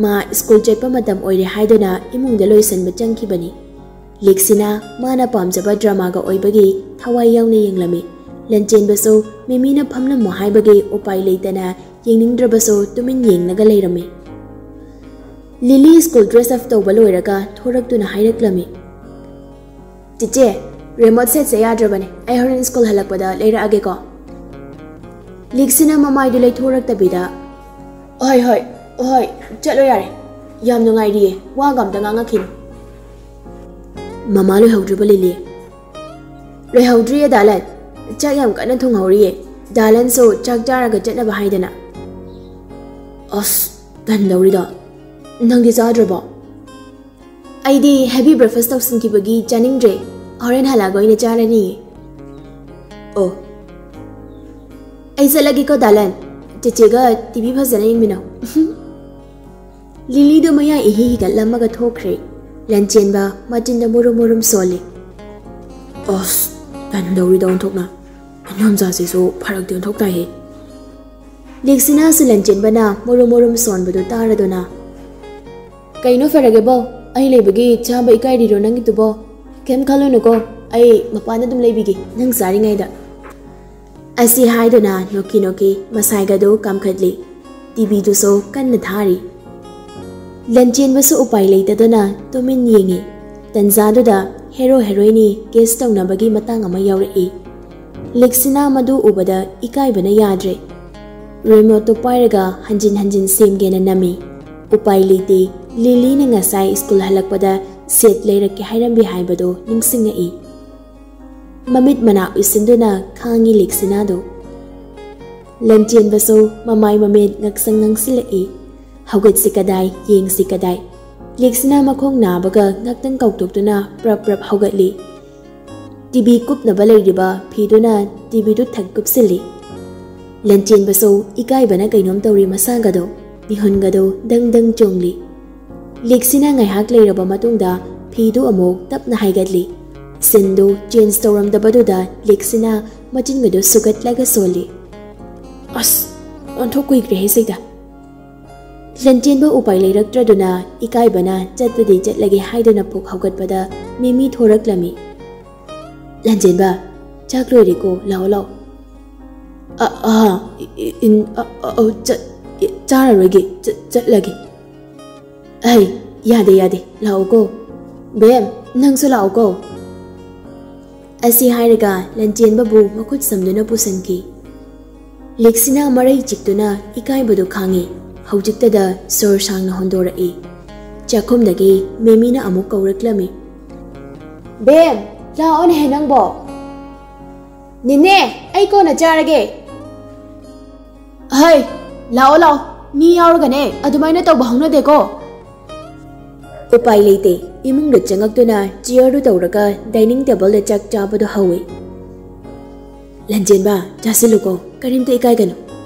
ꯃꯥ ꯁ꯭ꯀꯨꯜ ꯆꯠꯄ ꯃꯇꯝ ꯑꯣꯏꯔꯦ ꯍꯥꯏꯗꯨꯅ ꯏꯃꯨꯡꯗ ꯂꯣꯏꯁꯤꯟꯕ ꯆꯪꯈꯤꯕꯅꯤ꯫ ꯂꯤꯛꯁꯤꯅ ꯃꯥꯅ ꯄꯥꯝꯖꯕ ꯗ꯭ꯔꯃꯥꯒ ꯑꯣꯏꯕꯒꯤ ꯊꯋꯥꯏ ꯌꯥꯎꯅ ꯌꯦꯡꯂꯝꯃꯤ꯫ ꯂꯟꯆꯦꯟꯕꯁꯨ ꯃꯤꯃꯤꯅ ꯐꯝꯂꯝꯃꯣ ꯍꯥꯏꯕꯒꯤ ꯎꯄꯥꯏ ꯂꯩꯇꯅ ꯌꯦꯡꯅꯤꯡꯗ꯭ꯔꯕꯁꯨ ꯇꯨꯃꯤꯟ ꯌꯦꯡꯂꯒ ꯂꯩꯔꯝꯃꯤ꯫ ꯂꯤꯂꯤ ꯁ꯭ꯀꯨꯜ ꯗ꯭ꯔꯦꯁ ꯑꯞ ꯇꯧꯕ ꯂꯣꯏꯔꯒ ꯊꯣꯔꯛꯇꯨꯅ ꯍꯥꯏꯔꯛꯂꯝꯃꯤ, "ꯆꯤꯆꯦ, ꯔꯤꯃꯣꯠ ꯁꯦꯠꯁꯦ ꯌꯥꯗ꯭ꯔꯕꯅꯦ, ꯑꯩ ꯍꯣꯔꯦꯟ ꯁ꯭ꯀꯨꯜ ꯍꯜꯂꯛꯄꯗ ꯂꯩꯔꯛꯑꯒꯦꯀꯣ꯫" ꯂꯤꯛꯁꯤꯅ ꯃꯃꯥꯏꯗꯨ ꯂꯩꯊꯣꯔꯛꯇꯕꯤꯗ, "ꯍꯣꯏ, ꯍꯣꯏ, ꯍꯣꯏ, ꯆꯠꯂꯣ ꯌꯥꯔꯦ꯫ ꯌꯥꯝ ꯅꯨꯡꯉꯥꯏꯔꯤꯌꯦ, ꯋꯥꯒ ꯑꯝꯇ ꯉꯥꯡꯉꯛꯈꯤꯅꯨ꯫" "ꯃꯃꯥ ꯂꯣꯏꯍꯧꯗ꯭ꯔꯤꯕꯣ ꯂꯤꯂꯤ?" "ꯂꯣꯏꯍꯧꯗ꯭ꯔꯤꯌꯦ ꯗꯥꯂꯟ, ꯆꯥꯛ ꯌꯥꯝ ꯀꯟꯅ ꯊꯣꯡꯍꯧꯔꯤꯌꯦ꯫ ꯗꯥꯂꯟꯁꯨ ꯆꯥꯛ ꯆꯥꯔꯒ ꯆꯠꯅꯕ ꯍꯥꯏꯗꯅ꯫" "ꯑꯁ, ꯇꯟꯗꯧꯔꯤꯗꯣ, ꯅꯪꯗꯤ ꯆꯥꯗ꯭ꯔꯕꯣ?" "ꯑꯩꯗꯤ ꯍꯦꯚꯤ ꯕ꯭ꯔꯦꯛꯐꯥꯁ ꯇꯧꯁꯤꯟꯈꯤꯕꯒꯤ ꯆꯥꯅꯤꯡꯗ꯭ꯔꯦ, ꯍꯣꯔꯦꯟ ꯍꯜꯂꯛꯑꯒ ꯑꯣꯏꯅ ꯆꯥꯔꯅꯤ꯫" "ꯑꯣ, ꯑꯩ ꯆꯠꯂꯒꯦꯀꯣ ꯗꯥꯂꯟ, ꯆꯦꯆꯦꯒ ꯇꯤꯚꯤ ꯐꯖꯅ ꯌꯦꯡꯃꯤꯟꯅꯧ꯫" ꯂꯤꯂꯤꯗꯨ ꯃꯌꯥ ꯏꯍꯤ ꯍꯤꯒꯠꯂꯝꯃꯒ ꯊꯣꯛꯈ꯭ꯔꯦ꯫ ꯂꯟꯆꯦꯟꯕ ꯃꯆꯤꯟꯗ ꯃꯨꯔꯨꯝ ꯃꯨꯔꯨꯝ ꯁꯣꯜꯂꯤ꯫ "ꯑꯁ, ꯇꯟꯗꯧꯔꯤꯗ ꯑꯣꯟꯊꯣꯛꯅ꯫ ꯏꯅꯣꯝꯆꯥꯁꯤꯁꯨ ꯐꯔꯛꯇꯤ ꯑꯣꯟꯊꯣꯛ ꯇꯥꯏꯍꯦ꯫" ꯂꯤꯛꯁꯤꯅꯥꯁꯨ ꯂꯟꯆꯦꯟꯕꯅ ꯃꯨꯔꯨꯝ ꯃꯨꯔꯨꯝ ꯁꯣꯟꯕꯗꯨ ꯇꯥꯔꯗꯨꯅ, "ꯀꯩꯅꯣ ꯐꯔꯒꯦꯕꯣ? ꯑꯩ ꯂꯩꯕꯒꯤ ꯆꯥꯕ ꯏꯀꯥꯏꯔꯤꯔꯣ ꯅꯪꯒꯤꯗꯨꯕꯣ? ꯀꯩꯝ ꯈꯜꯂꯨꯅꯨꯀꯣ, ꯑꯩ ꯃꯄꯥꯟꯗ ꯑꯗꯨꯝ ꯂꯩꯕꯤꯒꯦ ꯅꯪ ꯆꯥꯔꯤꯉꯩꯗ꯫" ꯑꯁꯤ ꯍꯥꯏꯗꯨꯅ ꯅꯣꯛꯀꯤ ꯅꯣꯛꯀꯤ ꯃꯁꯥꯏꯒꯗꯨ ꯀꯥꯝꯈꯠꯂꯤ꯫ ꯇꯤꯚꯤꯗꯨꯁꯨ ꯀꯟꯅ ꯊꯥꯔꯤ꯫ ꯂꯟꯆꯦꯟꯕꯁꯨ ꯎꯄꯥꯏ ꯂꯩꯇꯗꯨꯅ ꯇꯨꯃꯤꯟ ꯌꯦꯡꯉꯤ꯫ ꯇꯟꯖꯥꯗꯨꯗ ꯍꯦꯔꯣ ꯍꯦꯔꯣꯏꯅꯤ ꯀꯤꯁ ꯇꯧꯅꯕꯒꯤ ꯃꯇꯥꯡ ꯑꯃ ꯌꯥꯎꯔꯛꯏ꯫ ꯂꯤꯛꯁꯤꯅꯥ ꯃꯗꯨ ꯎꯕꯗ ꯏꯀꯥꯏꯕꯅ ꯌꯥꯗ꯭ꯔꯦ꯫ ꯔꯤꯃꯣꯠꯇꯨ ꯄꯥꯏꯔꯒ ꯍꯟꯖꯤꯟ ꯍꯟꯖꯤꯟ ꯁꯦꯝꯒꯦꯅ ꯅꯝꯃꯤ꯫ ꯎꯄꯥꯏ ꯂꯩꯇꯦ, ꯂꯤꯂꯤꯅ ꯉꯁꯥꯏ ꯁ꯭ꯀꯨꯜ ꯍꯜꯂꯛꯄꯗ ꯁꯦꯠ ꯂꯩꯔꯛꯀꯦ ꯍꯥꯏꯔꯝꯕꯤ ꯍꯥꯏꯕꯗꯨ ꯅꯤꯡꯁꯤꯡꯉꯛꯏ꯫ ꯃꯃꯤꯠ ꯃꯅꯥ ꯎꯏꯁꯤꯟꯗꯨꯅ ꯈꯥꯡꯉꯤ ꯂꯤꯛꯁꯤꯅꯥꯗꯨ꯫ ꯂꯟꯆꯦꯟꯕꯁꯨ ꯃꯃꯥꯏ ꯃꯃꯤꯠ ꯉꯛꯁꯪ ꯉꯪꯁꯤꯜꯂꯛꯏ꯫ ꯍꯧꯒꯠꯁꯤ ꯀꯗꯥꯏ, ꯌꯦꯡꯁꯤ ꯀꯗꯥꯏ꯫ ꯂꯤꯛꯁꯤꯅꯥ ꯃꯈꯣꯡ ꯅꯥꯕꯒ ꯉꯥꯛꯇꯪ ꯀꯥꯎꯊꯣꯛꯇꯨꯅ ꯄ꯭ꯔꯞ ꯄ꯭ꯔꯞ ꯍꯧꯒꯠꯂꯤ꯫ ꯇꯤꯚꯤ ꯀꯨꯞꯅꯕ ꯂꯩꯔꯤꯕ ꯐꯤꯗꯨꯅ ꯇꯤꯚꯤꯗꯨ ꯊꯛ ꯀꯨꯞꯁꯤꯜꯂꯤ꯫ ꯂꯟꯆꯦꯟꯕꯁꯨ ꯏꯀꯥꯏꯕꯅ ꯀꯩꯅꯣꯝ ꯇꯧꯔꯤ ꯃꯁꯥꯒꯗꯣ꯫ ꯃꯤꯍꯨꯟꯒꯗꯨ ꯗꯪ ꯗꯪ ꯆꯣꯡꯂꯤ꯫ ꯂꯤꯛꯁꯤꯅ ꯉꯥꯏꯍꯥꯛ ꯂꯩꯔꯕ ꯃꯇꯨꯡꯗ ꯐꯤꯗꯨ ꯑꯃꯨꯛ ꯇꯞꯅ ꯍꯥꯏꯒꯠꯂꯤ꯫ ꯁꯤꯟꯗꯨ ꯆꯦꯟꯖ ꯇꯧꯔꯝꯗꯕꯗꯨꯗ ꯂꯤꯛꯁꯤꯅ ꯃꯆꯤꯟꯒꯗꯨ ꯁꯨꯒꯠꯂꯒ ꯁꯣꯜꯂꯤ꯫ ꯑꯁ, ꯑꯣꯟꯊꯣꯛ ꯀꯨꯏꯈ꯭ꯔꯦꯍꯦ ꯁꯤꯗ꯫ ꯂꯟꯆꯦꯟꯕ ꯎꯄꯥꯏ ꯂꯩꯔꯛꯇ꯭ꯔꯗꯨꯅ ꯏꯀꯥꯏꯕꯅ ꯆꯠꯄꯗꯤ ꯆꯠꯂꯒꯦ ꯍꯥꯏꯗꯨꯅ ꯄꯨꯛ ꯍꯧꯒꯠꯄꯗ ꯃꯤꯃꯤ ꯊꯣꯔꯛꯂꯝꯃꯤ꯫ ꯂꯟꯆꯦꯟꯕ, ꯆꯥꯛ ꯂꯣꯏꯔꯦꯀꯣ, ꯂꯥꯛꯑꯣ ꯂꯥꯛꯑꯣ꯫ ꯑ, ꯑ, ꯏ-, ꯏ-, ꯏꯟ-, ꯑ, ꯑ, ꯑ, ꯆ-, ꯏ-, ꯆꯥꯔꯔꯣꯏꯒꯦ, ꯆ-, ꯆꯠꯂꯒꯦ꯫ ꯑꯩ, ꯌꯥꯗꯦ, ꯌꯥꯗꯦ, ꯂꯥꯛꯑꯣꯀꯣ꯫ ꯕꯦꯝ, ꯅꯪꯁꯨ ꯂꯥꯛꯑꯣꯀꯣ꯫ ꯑꯁꯤ ꯍꯥꯏꯔꯒ ꯂꯟꯆꯦꯟꯕꯕꯨ ꯃꯈꯨꯠ ꯁꯝꯗꯨꯅ ꯄꯨꯁꯟꯈꯤ꯫ ꯂꯤꯛꯁꯤꯅ ꯃꯔꯩ ꯆꯤꯛꯇꯨꯅ ꯏꯀꯥꯏꯕꯗꯨ ꯈꯥꯡꯉꯤ꯫ ꯍꯧꯖꯤꯛꯇꯗ ꯁꯣꯔ ꯁꯥꯡꯅ ꯍꯣꯟꯗꯣꯔꯛꯏ꯫ ꯆꯥꯛꯈꯨꯝꯗꯒꯤ ꯃꯦꯃꯤꯅ ꯑꯃꯨꯛ ꯀꯧꯔꯛꯂꯝꯃꯤ꯫ ꯕꯦꯝ, ꯂꯥꯛꯑꯣꯅꯦꯍꯦ ꯅꯪꯕꯣ꯫ ꯅꯦꯅꯦ, ꯑꯩ ꯀꯣꯟꯅ ꯆꯥꯔꯒꯦ꯫ ꯍꯩ, ꯂꯥꯛꯑꯣ ꯂꯥꯛꯑꯣ, ꯃꯤ ꯌꯥꯎꯔꯒꯅꯦ ꯑꯗꯨꯃꯥꯏꯅ ꯇꯧꯕ ꯍꯧꯅꯗꯦꯀꯣ꯫ ꯎꯄꯥꯏ ꯂꯩꯇꯦ, ꯏꯃꯨꯡꯗ ꯆꯪꯉꯛꯇꯨꯅ ꯆꯤꯌꯔꯗꯨ ꯇꯧꯔꯒ ꯗꯥꯏꯅꯤꯡ ꯇꯦꯕꯜꯗ ꯆꯥꯛ ꯆꯥꯕꯗꯨ ꯍꯧꯏ꯫ ꯂꯟꯆꯦꯟꯕ, ꯆꯥꯁꯤꯜꯂꯨꯀꯣ, ꯀꯔꯤꯝꯇ ꯏꯀꯥꯏꯒꯅꯨ꯫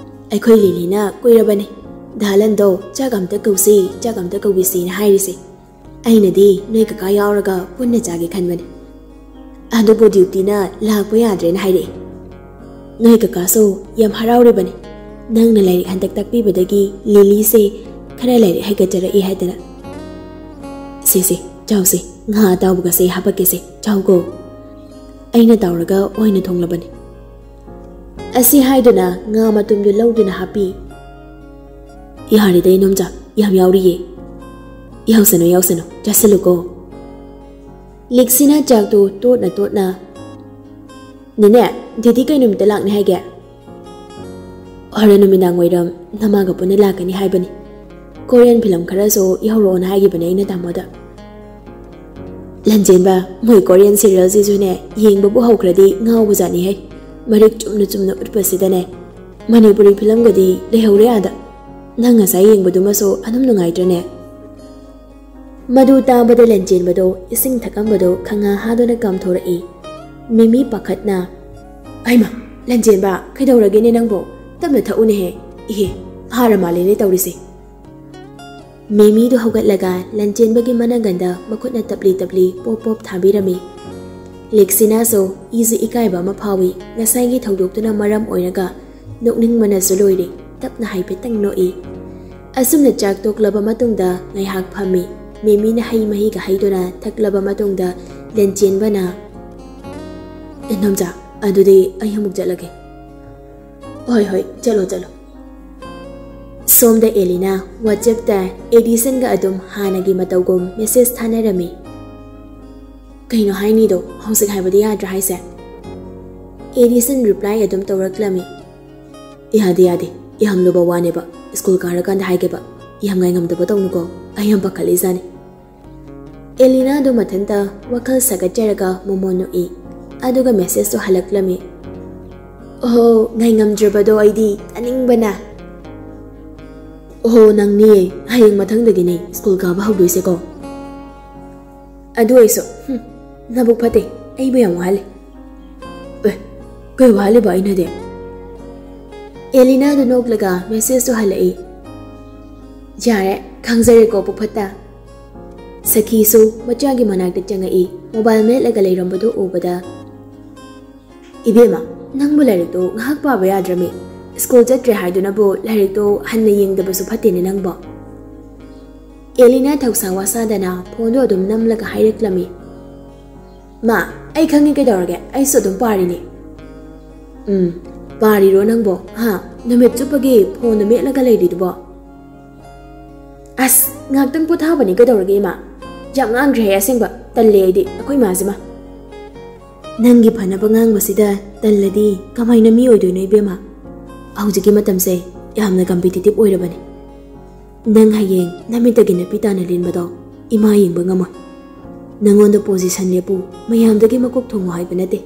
ꯑꯩꯈꯣꯏ ꯂꯤꯂꯤꯅ ꯀꯨꯏꯔꯕꯅꯦ ꯗꯥ ꯂꯟꯗꯣ ꯆꯥꯛ ꯑꯝꯇ ꯀꯧꯁꯤ, ꯆꯥꯛ ꯑꯝꯇ ꯀꯧꯕꯤꯁꯤꯅ ꯍꯥꯏꯔꯤꯁꯦ꯫ ꯑꯩꯅꯗꯤ ꯅꯣꯏ ꯀꯀꯥ ꯌꯥꯎꯔꯒ ꯄꯨꯟꯅ ꯆꯥꯒꯦ ꯈꯟꯕꯅꯦ꯫ ꯑꯗꯨꯕꯨ ꯗ꯭ꯌꯨꯇꯤꯅ ꯂꯥꯛꯄ ꯌꯥꯗ꯭ꯔꯦꯅ ꯍꯥꯏꯔꯛꯑꯦ꯫ ꯅꯣꯏ ꯀꯀꯥꯁꯨ ꯌꯥꯝ ꯍꯔꯥꯎꯔꯤꯕꯅꯤ꯫ ꯅꯪꯅ ꯂꯥꯏꯔꯤꯛ ꯍꯟꯗꯛ ꯇꯥꯛꯄꯤꯕꯗꯒꯤ ꯂꯤꯂꯤꯁꯦ ꯈꯔ ꯂꯥꯏꯔꯤꯛ ꯍꯩꯒꯠꯆꯔꯛꯏ ꯍꯥꯏꯗꯅ꯫ ꯁꯦ, ꯁꯦ, ꯆꯥꯎꯁꯦ, ꯉꯥ ꯑꯇꯥꯎꯕꯒꯁꯦ ꯍꯥꯄꯛꯀꯦꯁꯦ, ꯆꯥꯎꯀꯣ꯫ ꯑꯩꯅ ꯇꯥꯎꯔꯒ ꯑꯣꯏꯅ ꯊꯣꯡꯂꯕꯅꯤ꯫ ꯑꯁꯤ ꯍꯥꯏꯗꯨꯅ ꯉꯥ ꯃꯇꯨꯝꯗꯨ ꯂꯧꯗꯨꯅ ꯍꯥꯞꯄꯤ꯫ ꯌꯥꯔꯦꯗ ꯏꯅꯣꯝꯆꯥ, ꯌꯥꯝ ꯌꯥꯎꯔꯤꯌꯦ꯫ ꯌꯥꯎꯁꯅꯨ, ꯌꯥꯎꯁꯅꯨ, ꯆꯥꯁꯤꯜꯂꯨꯀꯣ꯫ ꯂꯤꯛꯁꯤꯅ ꯆꯥꯛꯇꯨ ꯇꯣꯠꯅ ꯇꯣꯠꯅ, ꯅꯦꯅꯦ, ꯗꯤꯗꯤ ꯀꯩ ꯅꯨꯃꯤꯠꯇ ꯂꯥꯛꯅꯤ ꯍꯥꯏꯒꯦ? ꯍꯣꯔꯦꯟ ꯅꯨꯃꯤꯗꯥꯡ ꯋꯥꯏꯔꯝ ꯅꯃꯥꯒ ꯄꯨꯟꯅ ꯂꯥꯛꯀꯅꯤ ꯍꯥꯏꯕꯅꯤ꯫ ꯀꯣꯔꯤꯌꯟ ꯐꯤꯂꯝ ꯈꯔꯁꯨ ꯌꯥꯎꯔꯛꯑꯣꯅ ꯍꯥꯏꯈꯤꯕꯅꯦ ꯑꯩꯅ ꯇꯥꯃꯣꯗ꯫ ꯂꯟꯆꯦꯟꯕ, ꯃꯣꯏ ꯀꯣꯔꯤꯌꯟ ꯁꯤꯔꯤꯌꯦꯜꯁꯤꯁꯨꯅꯦ, ꯌꯦꯡꯕꯕꯨ ꯍꯧꯈ꯭ꯔꯗꯤ ꯉꯥꯎꯕꯖꯥꯠꯅꯤꯍꯦ꯫ ꯃꯔꯤꯛ ꯆꯨꯝꯅ ꯆꯨꯝꯅ ꯎꯠꯄꯁꯤꯗꯅꯦ꯫ ꯃꯅꯤꯄꯨꯔꯤ ꯐꯤꯂꯝꯒꯗꯤ ꯂꯩꯍꯧꯔꯦ ꯑꯥꯗ꯫ ꯅꯪ ꯉꯁꯥꯏ ꯌꯦꯡꯕꯗꯨꯃꯁꯨ ꯑꯗꯨꯝ ꯅꯨꯡꯉꯥꯏꯇ꯭ꯔꯅꯦ? ꯃꯗꯨ ꯇꯥꯕꯗ ꯂꯟꯆꯦꯟꯕꯗꯣ ꯏꯁꯤꯡ ꯊꯛꯑꯝꯕꯗꯣ ꯈꯪꯍꯥ ꯍꯥꯗꯨꯅ ꯀꯥꯝꯊꯣꯔꯛꯏ꯫ ꯃꯤꯃꯤ ꯄꯥꯈꯠꯅ, "ꯍꯩꯃꯥ, ꯂꯟꯆꯦꯟꯕ, ꯀꯩꯗꯧꯔꯒꯦꯅꯦ ꯅꯪꯕꯣ? ꯇꯞꯅ ꯊꯛꯎꯅꯦꯍꯦ꯫ ꯏꯍꯦ, ꯍꯥꯔ ꯃꯥꯜꯂꯦꯅꯦ ꯇꯧꯔꯤꯁꯦ꯫ ꯃꯦꯃꯤꯗꯨ ꯍꯧꯒꯠꯂꯒ ꯂꯟꯆꯦꯟꯕꯒꯤ ꯃꯅꯪꯒꯟꯗ ꯃꯈꯨꯠꯅ ꯇꯞꯂꯤ ꯇꯞꯂꯤ ꯄꯣꯞ ꯄꯣꯞ ꯊꯥꯕꯤꯔꯝꯃꯤ꯫ ꯂꯦꯛꯁꯤꯅꯥꯁꯨ ꯏꯁꯨ ꯏꯀꯥꯏꯕ ꯑꯃ ꯐꯥꯎꯏ꯫ ꯉꯁꯥꯏꯒꯤ ꯊꯧꯗꯣꯛꯇꯨꯅ ꯃꯔꯝ ꯑꯣꯏꯔꯒ ꯅꯣꯛꯅꯤꯡꯕꯅꯁꯨ ꯂꯣꯏꯔꯦ꯫ ꯇꯞꯅ ꯍꯥꯏꯐꯦꯠꯇꯪ ꯅꯣꯛꯏ꯫ ꯑꯁꯨꯝꯅ ꯆꯥꯛ ꯇꯣꯛꯂꯕ ꯃꯇꯨꯡꯗ ꯉꯥꯏꯍꯥꯛ ꯐꯝꯃꯤ꯫ ꯃꯦꯃꯤꯅ ꯍꯩ ꯃꯍꯤꯒ ꯍꯩꯗꯨꯅ ꯊꯛꯂꯕ ꯃꯇꯨꯡꯗ ꯂꯟꯆꯦꯟꯕꯅ, "ꯏꯟꯗꯣꯝꯆꯥ, ꯑꯗꯨꯗꯤ ꯑꯩ ꯑꯃꯨꯛ ꯆꯠꯂꯒꯦ꯫" "ꯍꯣꯏ, ꯍꯣꯏ, ꯆꯠꯂꯣ, ꯆꯠꯂꯣ꯫" ꯁꯣꯝꯗ ꯑꯦꯂꯤꯅꯥ WhatsApp-ꯇ ꯑꯦꯗꯤꯁꯟꯒ ꯑꯗꯨꯝ ꯍꯥꯟꯅꯒꯤ ꯃꯇꯧꯒꯨꯝ message ꯊꯥꯅꯔꯝꯃꯤ꯫ "ꯀꯩꯅꯣ ꯍꯥꯏꯅꯤꯗꯣ? ꯍꯧꯖꯤꯛ ꯍꯥꯏꯕꯗꯤ ꯌꯥꯗ꯭ꯔꯥ ꯍꯥꯏꯁꯦ?" ꯑꯦꯗꯤꯁꯟ reply ꯑꯗꯨꯝ ꯇꯧꯔꯛꯂꯝꯃꯤ꯫ "ꯌꯥꯗꯦ, ꯌꯥꯗꯦ꯫ ꯌꯥꯝ ꯂꯨꯕ ꯋꯥꯅꯦꯕ꯫ ꯁ꯭ꯀꯨꯜ ꯀꯥꯔꯀꯥꯟꯗ ꯍꯥꯏꯒꯦꯕ꯫ ꯌꯥꯝ ꯉꯥꯏꯉꯝꯗꯕ ꯇꯧꯅꯨꯀꯣ꯫ ꯑꯩ ꯌꯥꯝ ꯄꯥꯈꯠꯂꯤꯖꯥꯠꯅꯤ꯫" ꯑꯦꯂꯤꯅꯥꯗꯣ ꯃꯊꯟꯇ ꯋꯥꯈꯜ ꯁꯥꯒꯠꯆꯔꯒ ꯃꯣꯃꯣꯟ ꯅꯣꯛꯏ꯫ ꯑꯗꯨꯒ message-ꯇꯣ ꯍꯜꯂꯛꯂꯝꯃꯤ꯫ "ꯑꯣꯍꯣ, ꯉꯥꯏꯉꯝꯗ꯭ꯔꯕꯗꯣ ꯑꯩꯗꯤ, ꯇꯥꯅꯤꯡꯕꯅ꯫" "ꯑꯣꯍꯣ, ꯅꯪꯅꯤꯌꯦ꯫ ꯍꯌꯦꯡ ꯃꯊꯪꯗꯒꯤꯅꯦ ꯁ꯭ꯀꯨꯜ ꯀꯥꯕ ꯍꯧꯗꯣꯏꯁꯦꯀꯣ꯫ ꯑꯗꯨ ꯑꯣꯏꯁꯨ, ꯍꯨꯝ, ꯅꯕꯨꯛ ꯐꯠꯇꯦ꯫ ꯑꯩꯕꯨ ꯌꯥꯝ ꯋꯥꯍꯜꯂꯦ꯫" "ꯑꯦ, ꯀꯩ ꯋꯥꯍꯜꯂꯤꯕ ꯑꯩꯅꯗꯤ?" ꯑꯦꯂꯤꯅꯥꯗꯨ ꯅꯣꯛꯂꯒ message-ꯇꯨ ꯍꯜꯂꯛꯏ꯫ "ꯌꯥꯔꯦ, ꯈꯪꯖꯔꯦꯀꯣ, ꯄꯨꯛ ꯐꯠꯇ꯫" ꯁꯈꯤꯁꯨ ꯃꯆꯥꯒꯤ ꯃꯅꯥꯛꯇ ꯆꯪꯉꯛꯏ꯫ Mobile ꯃꯦꯠꯂꯒ ꯂꯩꯔꯝꯕꯗꯨ ꯎꯕꯗ, "ꯏꯕꯦꯝꯃ, ꯅꯪꯕꯨ ꯂꯥꯏꯔꯤꯛꯇꯣ ꯉꯥꯏꯍꯥꯛ ꯄꯥꯕ ꯌꯥꯗ꯭ꯔꯃꯤ? ꯁ꯭ꯀꯨꯜ ꯆꯠꯇ꯭ꯔꯦ ꯍꯥꯏꯗꯨꯅꯕꯨ ꯂꯥꯏꯔꯤꯛꯇꯣ ꯍꯟꯅ ꯌꯦꯡꯗꯕꯁꯨ ꯐꯠꯇꯦꯅꯦ ꯅꯪꯕꯣ꯫" ꯑꯦꯂꯤꯅꯥ ꯊꯧꯁꯥ ꯋꯥꯁꯥꯗꯅ phone-ꯗꯣ ꯑꯗꯨꯝ ꯅꯝꯂꯒ ꯍꯥꯏꯔꯛꯂꯝꯃꯤ꯫ "ꯃꯥ, ꯑꯩ ꯈꯪꯉꯤ ꯀꯩꯗꯧꯔꯒꯦ, ꯑꯩꯁꯨ ꯑꯗꯨꯝ ꯄꯥꯔꯤꯅꯤ꯫" "ꯎꯝ, ꯄꯥꯔꯤꯔꯣ ꯅꯪꯕꯣ? ꯍꯥ? ꯅꯨꯃꯤꯠ ꯆꯨꯞꯄꯒꯤ phone-ꯗꯣ ꯃꯦꯠꯂꯒ ꯂꯩꯔꯤꯗꯨꯕꯣ?" "ꯑꯁ, ꯉꯥꯛꯇꯪ ꯄꯣꯊꯥꯕꯅꯤ ꯀꯩꯗꯧꯔꯒꯦ ꯏꯃꯥ? ꯌꯥꯝ ꯉꯥꯡꯈ꯭ꯔꯦꯍꯦ ꯑꯁꯦꯡꯕ, ꯇꯜꯂꯦ ꯑꯩꯗꯤ ꯑꯩꯈꯣꯏ ꯏꯃꯥꯁꯤꯃ꯫" "ꯅꯪꯒꯤ ꯐꯅꯕ ꯉꯥꯡꯕꯁꯤꯗ ꯇꯜꯂꯗꯤ ꯀꯃꯥꯏꯅ ꯃꯤ ꯑꯣꯏꯗꯣꯏꯅꯣ ꯏꯕꯦꯝꯃ? ꯍꯧꯖꯤꯛꯀꯤ ꯃꯇꯝꯁꯦ ꯌꯥꯝꯅ competitive ꯑꯣꯏꯔꯕꯅꯤ꯫ ꯅꯪ ꯍꯌꯦꯡ ꯅꯃꯤꯠꯇꯒꯤ ꯅꯄꯤ ꯇꯥꯅ ꯂꯦꯟꯕꯗꯣ ꯏꯃꯥ ꯌꯦꯡꯕ ꯉꯝꯃꯣꯏ꯫ ꯅꯪꯉꯣꯟꯗ position ꯂꯦꯞꯄꯨ, ꯃꯌꯥꯝꯗꯒꯤ ꯃꯀꯣꯛ ꯊꯣꯡꯉꯨ ꯍꯥꯏꯕ ꯅꯠꯇꯦ꯫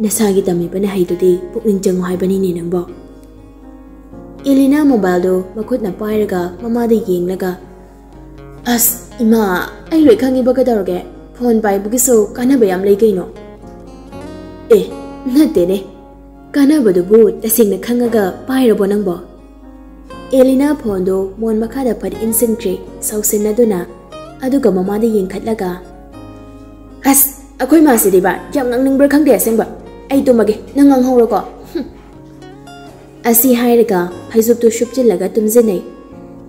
ꯅꯁꯥꯒꯤ ꯇꯝꯃꯤꯕ ꯅꯍꯩꯗꯨꯗꯤ ꯄꯨꯛꯅꯤꯡ ꯆꯪꯉꯨ ꯍꯥꯏꯕꯅꯤꯅꯦ ꯅꯪꯕꯣ꯫" ꯑꯦꯂꯤꯅꯥ mobile-ꯗꯣ ꯃꯈꯨꯠꯅ ꯄꯥꯏꯔꯒ ꯃꯃꯥꯗ ꯌꯦꯡꯂꯒ, "ꯑꯁ, ꯏꯃꯥ, ꯑꯩ ꯂꯣꯏ ꯈꯪꯉꯤꯕ ꯀꯩꯗꯧꯔꯒꯦ? Phone ꯄꯥꯏꯕꯒꯤꯁꯨ ꯀꯥꯟꯅꯕ ꯌꯥꯝ ꯂꯩ ꯀꯩꯅꯣ꯫" "ꯑꯦ, ꯅꯠꯇꯦꯅꯦ꯫ ꯀꯥꯟꯅꯕꯗꯨꯕꯨ ꯇꯁꯦꯡꯅ ꯈꯪꯉꯒ ꯄꯥꯏꯔꯕꯣ ꯅꯪꯕꯣ?" ꯑꯦꯂꯤꯅꯥ ꯐꯣꯟꯗꯨ ꯃꯣꯟ ꯃꯈꯥꯗ ꯐꯠ ꯏꯟꯁꯤꯟꯈ꯭ꯔꯦ ꯁꯥꯎꯁꯤꯟꯅꯗꯨꯅ, ꯑꯗꯨꯒ ꯃꯃꯥꯗ ꯌꯦꯡꯈꯠꯂꯒ, "ꯑꯁ, ꯑꯩꯈꯣꯏ ꯃꯥꯁꯤꯗꯤꯕ ꯌꯥꯝ ꯉꯥꯡꯅꯤꯡꯕ꯭ꯔꯥ ꯈꯪꯗꯦ ꯑꯁꯦꯡꯕ꯫ ꯑꯩ ꯇꯨꯝꯃꯒꯦ, ꯅꯪ ꯉꯥꯡꯍꯧꯔꯣꯀꯣ꯫ ꯍꯨꯝ꯫" ꯑꯁꯤ ꯍꯥꯏꯔꯒ ꯐꯩꯖꯨꯞꯇꯨ ꯁꯨꯞꯆꯤꯜꯂꯒ ꯇꯨꯝꯁꯤꯟꯅꯩ꯫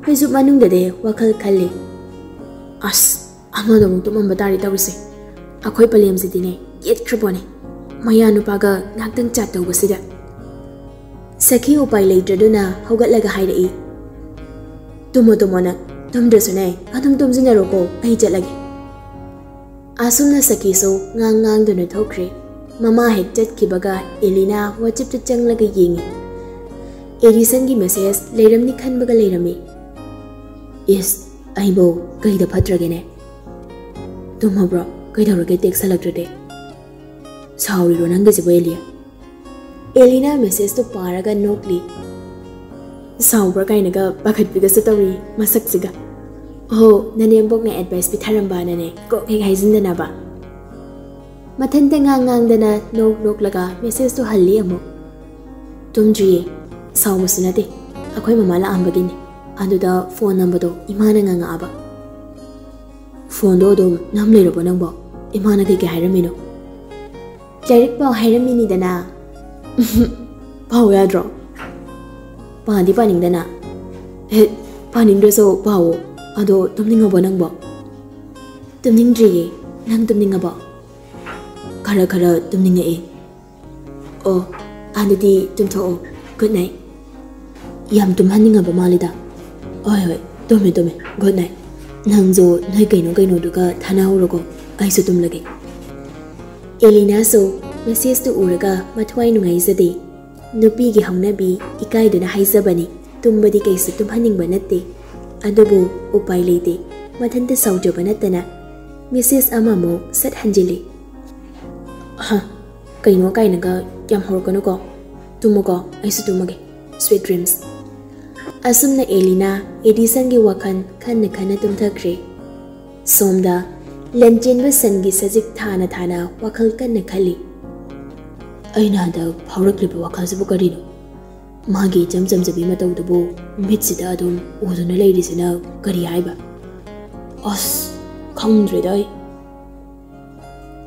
ꯐꯩꯖꯨꯞ ꯃꯅꯨꯡꯗꯗꯤ ꯋꯥꯈꯜ ꯈꯜꯂꯤ꯫ "ꯑꯁ, ꯑꯃꯗ ꯑꯃꯨꯛ ꯇꯨꯝꯃꯝꯕ ꯇꯥꯔꯦ ꯇꯧꯔꯤꯁꯦ꯫ ꯑꯩꯈꯣꯏ ꯄꯂꯦꯝꯁꯤꯗꯤꯅꯦ ꯌꯦꯠꯈ꯭ꯔꯄꯣꯠꯅꯦ꯫ ꯃꯌꯥ ꯅꯨꯄꯥꯒ ꯉꯥꯛꯇꯪ ꯆꯥꯠ ꯇꯧꯕꯁꯤꯗ꯫" ꯁꯈꯤ ꯎꯄꯥꯏ ꯂꯩꯇ꯭ꯔꯗꯨꯅ ꯍꯧꯒꯠꯂꯒ ꯍꯥꯏꯔꯛꯏ, "ꯇꯨꯝꯃꯣ ꯇꯨꯝꯃꯣ ꯅꯪ, ꯇꯨꯝꯗ꯭ꯔꯁꯨꯅꯦ ꯑꯗꯨꯝ ꯇꯨꯝꯁꯤꯟꯅꯔꯣꯀꯣ, ꯑꯩ ꯆꯠꯂꯒꯦ꯫" ꯑꯁꯨꯝꯅ ꯁꯈꯤꯁꯨ ꯉꯥꯡ ꯉꯥꯡꯗꯨꯅ ꯊꯣꯛꯈ꯭ꯔꯦ꯫ ꯃꯃꯥ ꯍꯦꯛ ꯆꯠꯈꯤꯕꯒ ꯑꯦꯂꯤꯅꯥ ꯋꯥꯆꯦꯞꯇ ꯆꯪꯂꯒ ꯌꯦꯡꯉꯤ꯫ ꯑꯦꯗꯤꯁꯟꯒꯤ ꯃꯦꯁꯦꯖ ꯂꯩꯔꯝꯅꯤ ꯈꯟꯕꯒ ꯂꯩꯔꯝꯃꯤ꯫ "ꯏꯁ, ꯑꯩꯕꯨ ꯀꯩꯗ ꯐꯠꯇ꯭ꯔꯒꯦꯅꯦ? ꯇꯨꯝꯃꯕ꯭ꯔꯣ? ꯀꯩꯗꯧꯔꯒꯦ ꯇꯦꯛꯁ ꯍꯜꯂꯛꯇ꯭ꯔꯗꯤ? ꯁꯥꯎꯔꯤꯔꯣ ꯅꯪꯒꯤꯁꯤꯕꯨ, ꯑꯦꯂꯤ?" ꯑꯦꯂꯤꯅꯥ ꯃꯦꯁꯦꯖꯇꯨ ꯄꯥꯔꯒ ꯅꯣꯛꯂꯤ꯫ ꯁꯥꯎꯕ꯭ꯔꯥ ꯀꯥꯏꯅꯒ ꯄꯥꯈꯠꯄꯤꯒꯁꯨ ꯇꯧꯔꯤ ꯃꯁꯛꯁꯤꯒ꯫ "ꯑꯣ, ꯅꯅꯦꯝꯕꯣꯛꯅ ꯑꯦꯗꯚꯥꯏꯁ ꯄꯤꯊꯔꯝꯕꯅꯅꯦ ꯀꯣꯛ ꯍꯦꯛ ꯍꯥꯏꯖꯤꯟꯗꯅꯕ꯫" ꯃꯊꯟꯇ ꯉꯥꯡ ꯉꯥꯡꯗꯅ ꯅꯣꯛ ꯅꯣꯛꯂꯒ ꯃꯦꯁꯦꯖꯇꯨ ꯍꯜꯂꯤ ꯑꯃꯨꯛ꯫ "ꯇꯨꯝꯗ꯭ꯔꯤꯌꯦ, ꯁꯥꯎꯕꯁꯨ ꯅꯠꯇꯦ, ꯑꯩꯈꯣꯏ ꯃꯃꯥ ꯂꯥꯛꯑꯝꯕꯒꯤꯅꯦ꯫ ꯑꯗꯨꯗ ꯐꯣꯟ ꯅꯝꯕꯗꯣ ꯏꯃꯥꯅ ꯉꯥꯡꯉꯛꯑꯕ꯫" "ꯐꯣꯟꯗꯣ ꯑꯗꯨꯝ ꯅꯝ ꯂꯩꯔꯕꯣ ꯅꯪꯕꯣ? ꯏꯃꯥꯅ ꯀꯩꯀꯩ ꯍꯥꯏꯔꯝꯃꯤꯅꯣ?" "ꯂꯥꯏꯔꯤꯛ ꯄꯥꯎ ꯍꯥꯏꯔꯝꯃꯤꯅꯤꯗꯅ꯫" "ꯄꯥꯎ ꯌꯥꯗ꯭ꯔꯣ?" "ꯄꯥꯗꯤ ꯄꯥꯅꯤꯡꯗꯅ꯫" "ꯑꯦ, ꯄꯥꯅꯤꯡꯗ꯭ꯔꯁꯨ ꯄꯥꯎꯑꯣ꯫ ꯑꯗꯣ ꯇꯨꯝꯅꯤꯡꯉꯕꯣ ꯅꯪꯕꯣ?" "ꯇꯨꯝꯅꯤꯡꯗ꯭ꯔꯤꯌꯦ꯫ ꯅꯪ ꯇꯨꯝꯅꯤꯡꯉꯕꯣ?" "ꯈꯔ ꯈꯔ ꯇꯨꯝꯅꯤꯡꯉꯛꯑꯦ꯫" "ꯑꯣ, ꯑꯗꯨꯗꯤ ꯇꯨꯝꯊꯣꯛꯑꯣ꯫ Good night." "ꯌꯥꯝ ꯇꯨꯝꯍꯟꯅꯤꯡꯉꯕ ꯃꯥꯜꯂꯤꯗ꯫" "ꯍꯣꯏ ꯍꯣꯏ, ꯇꯨꯝꯃꯦ ꯇꯨꯝꯃꯦ꯫ Good night. ꯅꯪꯁꯨ ꯅꯣꯏ ꯀꯩꯅꯣ ꯀꯩꯅꯣꯗꯨꯒ ꯊꯥꯅꯍꯧꯔꯣꯀꯣ, ꯑꯩꯁꯨ ꯇꯨꯝꯂꯒꯦ꯫" ꯑꯦꯂꯤꯅꯥꯁꯨ ꯃꯦꯁꯦꯖꯇꯨ ꯎꯔꯒ ꯃꯊ꯭ꯋꯥꯏ ꯅꯨꯡꯉꯥꯏꯖꯗꯦ꯫ ꯅꯨꯄꯤꯒꯤ ꯍꯧꯅꯕꯤ ꯏꯀꯥꯏꯗꯨꯅ ꯍꯥꯏꯖꯕꯅꯤ, ꯇꯨꯝꯕꯗꯤ ꯀꯩꯁꯨ ꯇꯨꯝꯍꯟꯅꯤꯡꯕ ꯅꯠꯇꯦ꯫ ꯑꯗꯨꯕꯨ ꯎꯄꯥꯏ ꯂꯩꯇꯦ, ꯃꯊꯟꯇ ꯁꯥꯎꯖꯕ ꯅꯠꯇꯅ꯫ ꯃꯦꯁꯦꯖ ꯑꯃꯃꯨꯛ ꯁꯠ ꯍꯟꯖꯤꯜꯂꯤ꯫ "ꯍ, ꯀꯩꯅꯣ ꯀꯥꯏꯅꯒ ꯌꯥꯝ ꯍꯧꯔꯛꯀꯅꯨꯀꯣ꯫ ꯇꯨꯝꯃꯨꯀꯣ, ꯑꯩꯁꯨ ꯇꯨꯝꯃꯒꯦ꯫ Sweet dreams꯫" ꯑꯁꯨꯝꯅ ꯑꯦꯂꯤꯅꯥ ꯑꯦꯗꯤꯁꯟꯒꯤ ꯋꯥꯈꯜ ꯈꯟꯅ ꯈꯟꯅ ꯇꯨꯝꯊꯈ꯭ꯔꯦ꯫ ꯁꯣꯝꯗ ꯂꯝꯖꯦꯟꯕ ꯁꯟꯒꯤ ꯁꯖꯤꯛ ꯊꯥꯅ ꯊꯥꯅ ꯋꯥꯈꯜ ꯀꯟꯅ ꯈꯜꯂꯤ꯫ "ꯑꯩꯅ ꯍꯟꯗꯛ ꯐꯥꯎꯔꯛꯂꯤꯕ ꯋꯥꯈꯜꯁꯤꯕꯨ ꯀꯔꯤꯅꯣ? ꯃꯥꯒꯤ ꯏꯆꯝ ꯆꯝꯖꯕꯤ ꯃꯇꯧꯗꯨꯕꯨ ꯃꯤꯠꯁꯤꯗ ꯑꯗꯨꯝ ꯎꯗꯨꯅ ꯂꯩꯔꯤꯁꯤꯅ ꯀꯔꯤ ꯍꯥꯏꯕ? ꯑꯁ, ꯈꯪꯗ꯭ꯔꯦꯗ ꯑꯩ꯫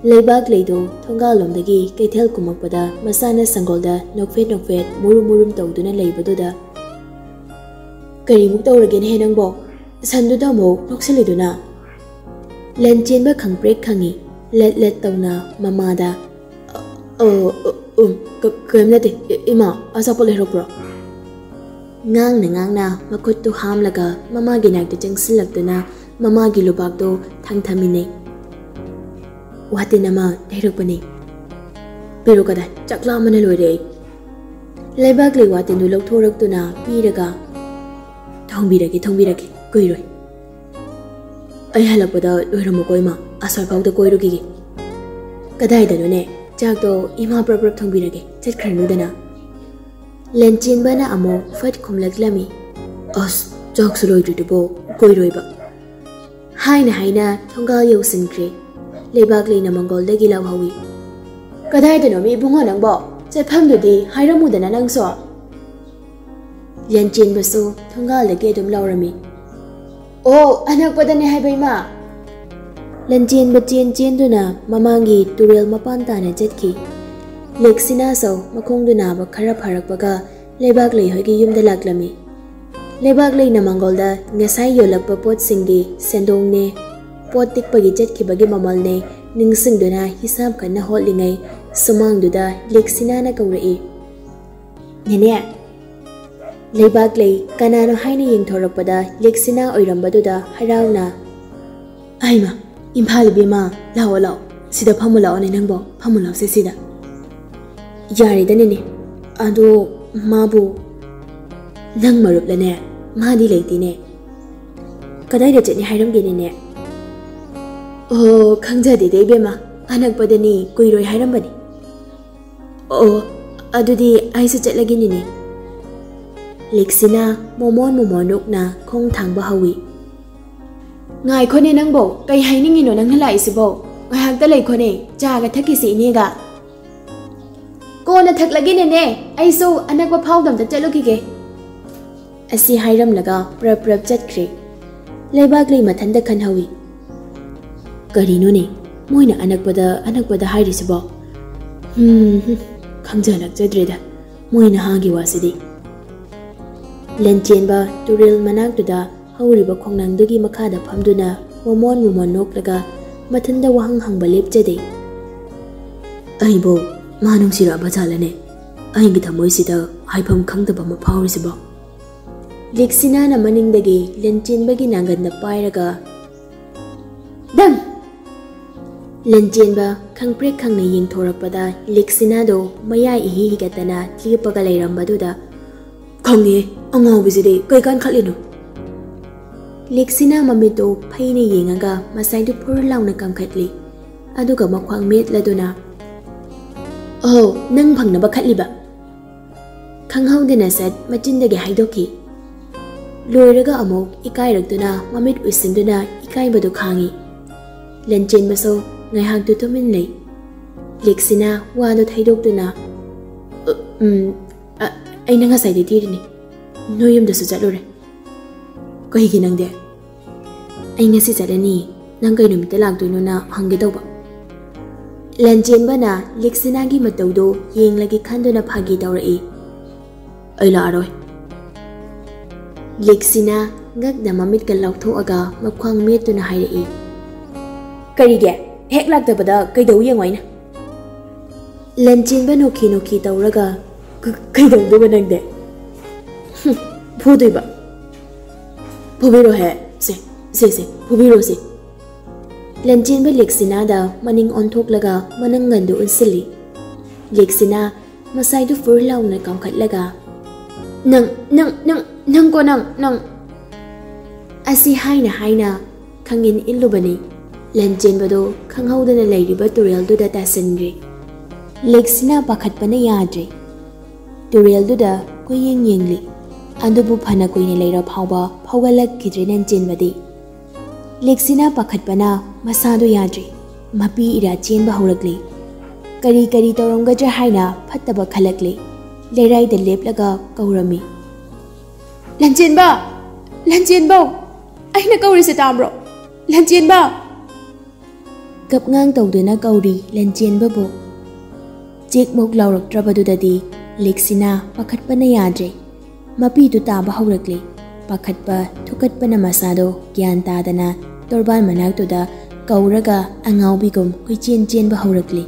ꯂꯩꯕꯥꯛ ꯂꯩꯗꯣ ꯊꯣꯡꯒꯥꯜꯂꯣꯝꯗꯒꯤ ꯀꯩꯊꯦꯜ ꯀꯨꯝꯃꯛꯄꯗ ꯃꯁꯥꯅ ꯁꯪꯒꯣꯜꯗ ꯅꯣꯛꯐꯦꯠ ꯅꯣꯛꯐꯦꯠ ꯃꯨꯔꯨꯝ ꯃꯨꯔꯨꯝ ꯇꯧꯗꯨꯅ ꯂꯩꯕꯗꯨꯗ, "ꯀꯔꯤꯃꯨꯛ ꯇꯧꯔꯒꯦꯅꯦꯍꯦ ꯅꯪꯕꯣ? ꯁꯟꯗꯨꯗ ꯑꯃꯨꯛ ꯅꯣꯛꯁꯤꯜꯂꯤꯗꯨꯅ?" ꯂꯟꯆꯦꯟꯕ ꯈꯪꯄ꯭ꯔꯦꯛ ꯈꯪꯉꯤ, ꯂꯠ ꯂꯠ ꯇꯧꯅ ꯃꯃꯥꯗ, "ꯑ, ꯑ, ꯑ, ꯎꯝ, ꯀ-, ꯀꯔꯤꯝ ꯅꯠꯇꯦ, ꯏ-, ꯏꯃꯥ, ꯑꯆꯥꯄꯣꯠ ꯂꯩꯔꯛꯄ꯭ꯔꯣ?" ꯉꯥꯡꯅ ꯉꯥꯡꯅ ꯃꯈꯨꯠꯇꯨ ꯍꯥꯝꯂꯒ ꯃꯃꯥꯒꯤ ꯅꯥꯛꯇ ꯆꯪꯁꯤꯜꯂꯛꯇꯨꯅ ꯃꯃꯥꯒꯤ ꯂꯨꯕꯥꯛꯇꯨ ꯊꯥꯡꯊꯃꯤꯟꯅꯩ꯫ "ꯋꯥꯇꯤꯟ ꯑꯃ ꯂꯩꯔꯛꯄꯅꯤ꯫ ꯄꯤꯔꯣ ꯀꯗꯥꯏ? ꯆꯥꯛ ꯂꯥꯝꯕꯅ ꯂꯣꯏꯔꯦ ꯑꯩ꯫" ꯂꯩꯕꯥꯛ ꯂꯩ ꯋꯥꯇꯤꯟꯗꯨ ꯂꯧꯊꯣꯔꯛꯇꯨꯅ ꯄꯤꯔꯒ, "ꯊꯣꯡꯕꯤꯔꯒꯦ, ꯊꯣꯡꯕꯤꯔꯒꯦ, ꯀꯨꯏꯔꯣꯏ꯫ ꯑꯩ ꯍꯜꯂꯛꯄꯗ ꯂꯣꯏꯔꯝꯃꯨꯀꯣ ꯏꯃꯥ, ꯑꯁ꯭ꯋꯥꯏꯐꯥꯎꯗ ꯀꯣꯏꯔꯨꯈꯤꯒꯦ꯫" "ꯀꯗꯥꯏꯗꯅꯣꯅꯦ? ꯆꯥꯛꯇꯣ ꯏꯃꯥ ꯄ꯭ꯔꯞ ꯄ꯭ꯔꯞ ꯊꯣꯡꯕꯤꯔꯒꯦ, ꯆꯠꯈ꯭ꯔꯅꯨꯗꯅ꯫" ꯂꯟꯆꯦꯟꯕꯅ ꯑꯃꯨꯛ ꯐꯠ ꯈꯨꯝꯂꯛꯂꯝꯃꯤ, "ꯑꯁ, ꯆꯥꯛꯁꯨ ꯂꯣꯏꯗ꯭ꯔꯤꯗꯨꯕꯣ, ꯀꯨꯏꯔꯣꯏꯕ꯫" ꯍꯥꯏꯅ ꯍꯥꯏꯅ ꯊꯣꯡꯒꯥꯜ ꯌꯧꯁꯤꯟꯈ꯭ꯔꯦ꯫ ꯂꯩꯕꯥꯛ ꯂꯩꯅ ꯃꯪꯒꯣꯜꯗꯒꯤ ꯂꯥꯎꯍꯧꯏ, "ꯀꯗꯥꯏꯗꯅꯣꯃꯤ ꯏꯕꯨꯡꯉꯣ ꯅꯪꯕꯣ? ꯆꯠꯐꯝꯗꯨꯗꯤ ꯍꯥꯏꯔꯝꯃꯨꯗꯅ ꯅꯪꯁꯨ꯫" ꯂꯟꯆꯦꯟꯕꯁꯨ ꯊꯣꯡꯒꯥꯜꯗꯒꯤ ꯑꯗꯨꯝ ꯂꯥꯎꯔꯝꯃꯤ, "ꯑꯣ, ꯑꯅꯛꯄꯗꯅꯦ ꯍꯥꯏꯕ ꯏꯃꯥ꯫" ꯂꯟꯆꯦꯟꯕ ꯆꯦꯟ ꯆꯦꯟꯗꯨꯅ ꯃꯃꯥꯡꯒꯤ ꯇꯨꯔꯦꯜ ꯃꯄꯥꯟ ꯇꯥꯅ ꯆꯠꯈꯤ꯫ ꯂꯦꯛꯁꯤꯅꯥꯁꯨ ꯃꯈꯣꯡꯗꯨ ꯅꯥꯕ ꯈꯔ ꯐꯔꯛꯄꯒ ꯂꯩꯕꯥꯛ ꯂꯩꯍꯣꯏꯒꯤ ꯌꯨꯝꯗ ꯂꯥꯛꯂꯝꯃꯤ꯫ ꯂꯩꯕꯥꯛ ꯂꯩꯅ ꯃꯪꯒꯣꯜꯗ ꯉꯁꯥꯏ ꯌꯣꯜꯂꯛꯄ ꯄꯣꯠꯁꯤꯡꯒꯤ ꯁꯦꯟꯗꯣꯡꯅꯦ, ꯄꯣꯠ ꯇꯤꯛꯄꯒꯤ ꯆꯠꯈꯤꯕꯒꯤ ꯃꯃꯜꯅꯦ ꯅꯤꯡꯁꯤꯡꯗꯨꯅ ꯍꯤꯁꯥꯞ ꯈꯟꯅ ꯍꯣꯠꯂꯤꯉꯩ ꯁꯨꯃꯥꯡꯗꯨꯗ ꯂꯦꯛꯁꯤꯅꯥꯅ ꯀꯧꯔꯛꯏ, "ꯅꯦꯅꯦ!" ꯂꯩꯕꯥꯛ ꯂꯩ ꯀꯅꯥꯅꯣ ꯍꯥꯏꯅ ꯌꯦꯡꯊꯣꯔꯛꯄꯗ ꯂꯦꯛꯁꯤꯅꯥ ꯑꯣꯏꯔꯝꯕꯗꯨꯗ ꯍꯔꯥꯎꯅ, "ꯑꯩꯃ, ꯏꯝꯐꯥꯜ ꯏꯕꯦꯝꯃ, ꯂꯥꯛꯑꯣ, ꯂꯥꯛꯑꯣ, ꯁꯤꯗ ꯐꯝꯃꯨ ꯂꯥꯛꯑꯣꯅꯦ ꯅꯪꯕꯣ, ꯐꯝꯃꯨ ꯂꯥꯛꯑꯣꯁꯦ ꯁꯤꯗ꯫" "ꯌꯥꯔꯦꯗꯅꯦꯅꯦ, ꯑꯗꯣ ꯃꯥꯕꯨ ꯅꯪ ꯃꯔꯨꯞꯂꯅꯦ? ꯃꯥꯗꯤ ꯂꯩꯇꯦꯅꯦ꯫ ꯀꯗꯥꯏꯗ ꯆꯠꯅꯤ ꯍꯥꯏꯔꯝꯒꯦꯅꯦꯅꯦ?" "ꯑꯣ, ꯈꯪꯖꯗꯦꯗ ꯏꯕꯦꯝꯃ, ꯑꯅꯛꯄꯗꯅꯤ, ꯀꯨꯏꯔꯣꯏ ꯍꯥꯏꯔꯝꯕꯅꯤ꯫" "ꯑꯣ, ꯑꯗꯨꯗꯤ ꯑꯩꯁꯨ ꯆꯠꯂꯒꯦꯅꯦꯅꯦ꯫" ꯂꯤꯛꯁꯤꯅ ꯃꯣꯃꯣꯟ ꯃꯣꯃꯣꯟ ꯅꯣꯛꯅ ꯈꯣꯡ ꯊꯥꯡꯕ ꯍꯧꯏ꯫ "ꯉꯥꯏꯈꯣꯅꯦ ꯅꯪꯕꯣ, ꯀꯩ ꯍꯥꯏꯅꯤꯡꯉꯤꯅꯣ ꯅꯪꯅ ꯂꯥꯛꯏꯁꯤꯕꯣ? ꯉꯥꯏꯍꯥꯛꯇ ꯂꯩꯈꯣꯅꯦ, ꯆꯥꯒ ꯊꯛꯈꯤꯁꯤ ꯏꯅꯦꯒ꯫" "ꯀꯣꯟꯅ ꯊꯛꯂꯒꯦꯅꯦꯅꯦ, ꯑꯩꯁꯨ ꯑꯅꯛꯄ ꯐꯥꯎꯗ ꯑꯝꯇ ꯆꯠꯂꯨꯈꯤꯒꯦ꯫ ꯑꯁꯤ ꯍꯥꯏꯔꯝꯂꯒ ꯄ꯭ꯔꯞ ꯄ꯭ꯔꯞ ꯆꯠꯈ꯭ꯔꯦ꯫ ꯂꯩꯕꯥꯛꯂꯩ ꯃꯊꯟꯇ ꯈꯟꯍꯧꯏ꯫ ꯀꯔꯤꯅꯣꯅꯦ, ꯃꯣꯏꯅ ꯑꯅꯛꯄꯗ ꯑꯅꯛꯄꯗ ꯍꯥꯏꯔꯤꯁꯤꯕꯣ? ꯍꯝ, ꯍꯝ, ꯈꯪꯖꯂꯛꯆꯗ꯭ꯔꯦꯗ ꯃꯣꯏ ꯅꯍꯥꯒꯤ ꯋꯥꯁꯤꯗꯤ꯫ ꯂꯟꯆꯦꯟꯕ ꯇꯨꯔꯦꯜ ꯃꯅꯥꯛꯇꯨꯗ ꯍꯧꯔꯤꯕ ꯈꯣꯡꯅꯥꯡꯗꯨꯒꯤ ꯃꯈꯥꯗ ꯐꯝꯗꯨꯅ ꯃꯣꯃꯣꯟ ꯃꯣꯃꯣꯟ ꯅꯣꯛꯂꯒ ꯃꯊꯟꯗ ꯋꯥꯍꯪ ꯍꯪꯕ ꯂꯦꯞꯆꯗꯦ꯫ ꯑꯩꯕꯨ ꯃꯥ ꯅꯨꯡꯁꯤꯔꯛꯑꯕ ꯖꯥꯠꯂꯅꯦ? ꯑꯩꯒꯤ ꯊꯃꯣꯏꯁꯤꯗ ꯍꯥꯏꯐꯝ ꯈꯪꯗꯕ ꯑꯃ ꯐꯥꯎꯔꯤꯁꯤꯕꯣ? ꯂꯤꯛꯁꯤꯅꯥꯅ ꯃꯅꯤꯡꯗꯒꯤ ꯂꯟꯆꯦꯟꯕꯒꯤ ꯅꯥꯡꯒꯟꯗ ꯄꯥꯏꯔꯒ, "ꯗꯝ!" ꯂꯟꯆꯦꯟꯕ ꯈꯪꯄ꯭ꯔꯦꯛ ꯈꯪꯅ ꯌꯦꯡꯊꯣꯔꯛꯄꯗ ꯂꯤꯛꯁꯤꯅꯥꯗꯣ ꯃꯌꯥꯏ ꯏꯍꯤ ꯍꯤꯒꯠꯇꯅ ꯂꯦꯞꯄꯒ ꯂꯩꯔꯝꯕꯗꯨꯗ, "ꯈꯪꯉꯦ, ꯑꯉꯥꯎꯕꯤꯁꯤꯗꯤ ꯀꯩ ꯀꯥꯟꯈꯠꯂꯤꯅꯣ?" ꯂꯤꯛꯁꯤꯅꯥ ꯃꯃꯤꯠꯇꯣ ꯐꯩꯅ ꯌꯦꯡꯉꯒ ꯃꯁꯥꯏꯗꯨ ꯐꯨꯔ ꯂꯥꯎꯅ ꯀꯥꯝꯈꯠꯂꯤ꯫ ꯑꯗꯨꯒ ꯃꯈ꯭ꯋꯥꯡ ꯃꯦꯠꯂꯗꯨꯅ, "ꯑꯍꯣ, ꯅꯪ ꯐꯪꯅꯕ ꯈꯠꯂꯤꯕ?" ꯈꯪꯍꯧꯗꯅ ꯁꯠ ꯃꯆꯤꯟꯗꯒꯤ ꯍꯥꯏꯗꯣꯛꯈꯤ꯫ ꯂꯣꯏꯔꯒ ꯑꯃꯨꯛ ꯏꯀꯥꯏꯔꯛꯇꯨꯅ ꯃꯃꯤꯠ ꯎꯏꯁꯤꯟꯗꯨꯅ ꯏꯀꯥꯏꯕꯗꯨ ꯈꯥꯡꯉꯤ꯫ ꯂꯟꯆꯦꯟꯕꯁꯨ ꯉꯥꯏꯍꯥꯛꯇꯨ ꯇꯨꯃꯤꯟ ꯂꯩ꯫ ꯂꯤꯛꯁꯤꯅ ꯋꯥꯗꯨ ꯊꯩꯗꯣꯛꯇꯨꯅ, "ꯎ-, ꯎꯝ, ꯑ, ꯑꯩꯅ ꯉꯁꯥꯏꯗꯤ ꯊꯤꯔꯤꯅꯤ꯫ ꯅꯣꯏ ꯌꯨꯝꯗꯁꯨ ꯆꯠꯂꯨꯔꯦ꯫" "ꯀꯩꯒꯤ ꯅꯪꯗꯤ?" "ꯑꯩ ꯉꯁꯤ ꯆꯠꯂꯅꯤ꯫ ꯅꯪ ꯀꯩ ꯅꯨꯃꯤꯠꯇ ꯂꯥꯛꯇꯣꯏꯅꯣꯅ ꯍꯪꯒꯦ ꯇꯧꯕ꯫" ꯂꯟꯆꯦꯟꯕꯅ ꯂꯤꯛꯁꯤꯅꯥꯒꯤ ꯃꯇꯧꯗꯣ ꯌꯦꯡꯂꯒꯦ ꯈꯟꯗꯨꯅ ꯐꯥꯒꯤ ꯇꯧꯔꯛꯏ꯫ "ꯑꯩ ꯂꯥꯛꯑꯔꯣꯏ꯫" ꯂꯤꯛꯁꯤꯅꯥ ꯉꯛꯅ ꯃꯃꯤꯠꯀ ꯂꯥꯎꯊꯣꯛꯑꯒ ꯃꯈ꯭ꯋꯥꯡ ꯃꯦꯠꯇꯨꯅ ꯍꯥꯏꯔꯛꯏ꯫ "ꯀꯔꯤꯒꯤ? ꯍꯦꯛ ꯂꯥꯛꯇꯕꯗ ꯀꯩꯗꯧ ꯌꯦꯡꯉꯣ ꯑꯩꯅ?" ꯂꯟꯆꯦꯟꯕ ꯅꯣꯛꯈꯤ ꯅꯣꯛꯈꯤ ꯇꯧꯔꯒ, "ꯀ-, ꯀꯩꯗꯧꯗꯣꯏꯕ ꯅꯪꯗꯤ?" "ꯍꯨꯝ, ꯐꯨꯗꯣꯏꯕ꯫" "ꯐꯨꯕꯤꯔꯣꯍꯦ, ꯁꯦ, ꯁꯦ, ꯁꯦ, ꯐꯨꯕꯤꯔꯣꯁꯦ꯫" ꯂꯟꯆꯦꯟꯕ ꯂꯤꯛꯁꯤꯅꯥꯗ ꯃꯅꯤꯡ ꯑꯣꯟꯊꯣꯛꯂꯒ ꯃꯅꯪꯒꯟꯗꯨ ꯎꯟꯁꯤꯜꯂꯤ꯫ ꯂꯤꯛꯁꯤꯅꯥ ꯃꯁꯥꯏꯗꯨ ꯐꯨꯔ ꯂꯥꯎꯅ ꯀꯥꯝꯈꯠꯂꯒ, "ꯅꯪ, ꯅꯪ, ꯅꯪ, ꯅꯪꯀꯣ, ꯅꯪ, ꯅꯪ!" ꯑꯁꯤ ꯍꯥꯏꯅ ꯍꯥꯏꯅ ꯈꯪꯏꯟ ꯏꯜꯂꯨꯕꯅꯤ꯫ ꯂꯟꯆꯦꯟꯕꯗꯣ ꯈꯪꯍꯧꯗꯅ ꯂꯩꯔꯤꯕ ꯇꯨꯔꯦꯜꯗꯨꯗ ꯇꯥꯁꯤꯟꯈ꯭ꯔꯦ꯫ ꯂꯤꯛꯁꯤꯅꯥ ꯄꯥꯈꯠꯄꯅ ꯌꯥꯗ꯭ꯔꯦ꯫ ꯇꯨꯔꯦꯜꯗꯨꯗ ꯀꯣꯏꯌꯦꯡ ꯌꯦꯡꯂꯤ꯫ ꯑꯗꯨꯕꯨ ꯐꯅ ꯀꯨꯏꯅ ꯂꯩꯔ ꯐꯥꯎꯕ ꯐꯥꯎꯒꯠꯂꯛꯈꯤꯗ꯭ꯔꯦ ꯂꯟꯆꯦꯟꯕꯗꯤ꯫ ꯂꯤꯛꯁꯤꯅꯥ ꯄꯥꯈꯠꯄꯅ ꯃꯁꯥꯗꯨ ꯌꯥꯗ꯭ꯔꯦ꯫ ꯃꯄꯤ ꯏꯔꯥ ꯆꯦꯟꯕ ꯍꯧꯔꯛꯂꯤ꯫ ꯀꯔꯤ ꯀꯔꯤ ꯇꯧꯔꯝꯒꯗ꯭ꯔꯥ ꯍꯥꯏꯅ ꯐꯠꯇꯕ ꯈꯜꯂꯛꯂꯦ꯫ ꯂꯩꯔꯥꯏꯗ ꯂꯦꯞꯂꯒ ꯀꯧꯔꯝꯃꯤ꯫ "ꯂꯟꯆꯦꯟꯕ! ꯂꯟꯆꯦꯟꯕꯧ! ꯑꯩꯅ ꯀꯧꯔꯤꯁꯦ ꯇꯥꯕ꯭ꯔꯣ? ꯂꯟꯆꯦꯟꯕ!" ꯀꯞꯉꯥꯡ ꯇꯧꯗꯨꯅ ꯀꯧꯔꯤ ꯂꯟꯆꯦꯟꯕꯕꯨ꯫ ꯆꯦꯛꯃꯨꯛ ꯂꯥꯎꯔꯛꯇ꯭ꯔꯕꯗꯨꯗꯗꯤ ꯂꯤꯛꯁꯤꯅ ꯄꯥꯈꯠꯄꯅ ꯌꯥꯗ꯭ꯔꯦ꯫ ꯃꯄꯤꯗꯨ ꯇꯥꯕ ꯍꯧꯔꯛꯂꯦ꯫ ꯄꯥꯈꯠꯄ, ꯊꯨꯀꯠꯄꯅ ꯃꯁꯥꯗꯣ ꯒ꯭ꯌꯥꯟ ꯇꯥꯗꯅ ꯇꯣꯔꯕꯥꯟ ꯃꯅꯥꯛꯇꯨꯗ ꯀꯧꯔꯒ ꯑꯉꯥꯎꯕꯤꯒꯨꯝ ꯀꯣꯏꯆꯦꯟ ꯆꯦꯟꯕ ꯍꯧꯔꯛꯂꯦ꯫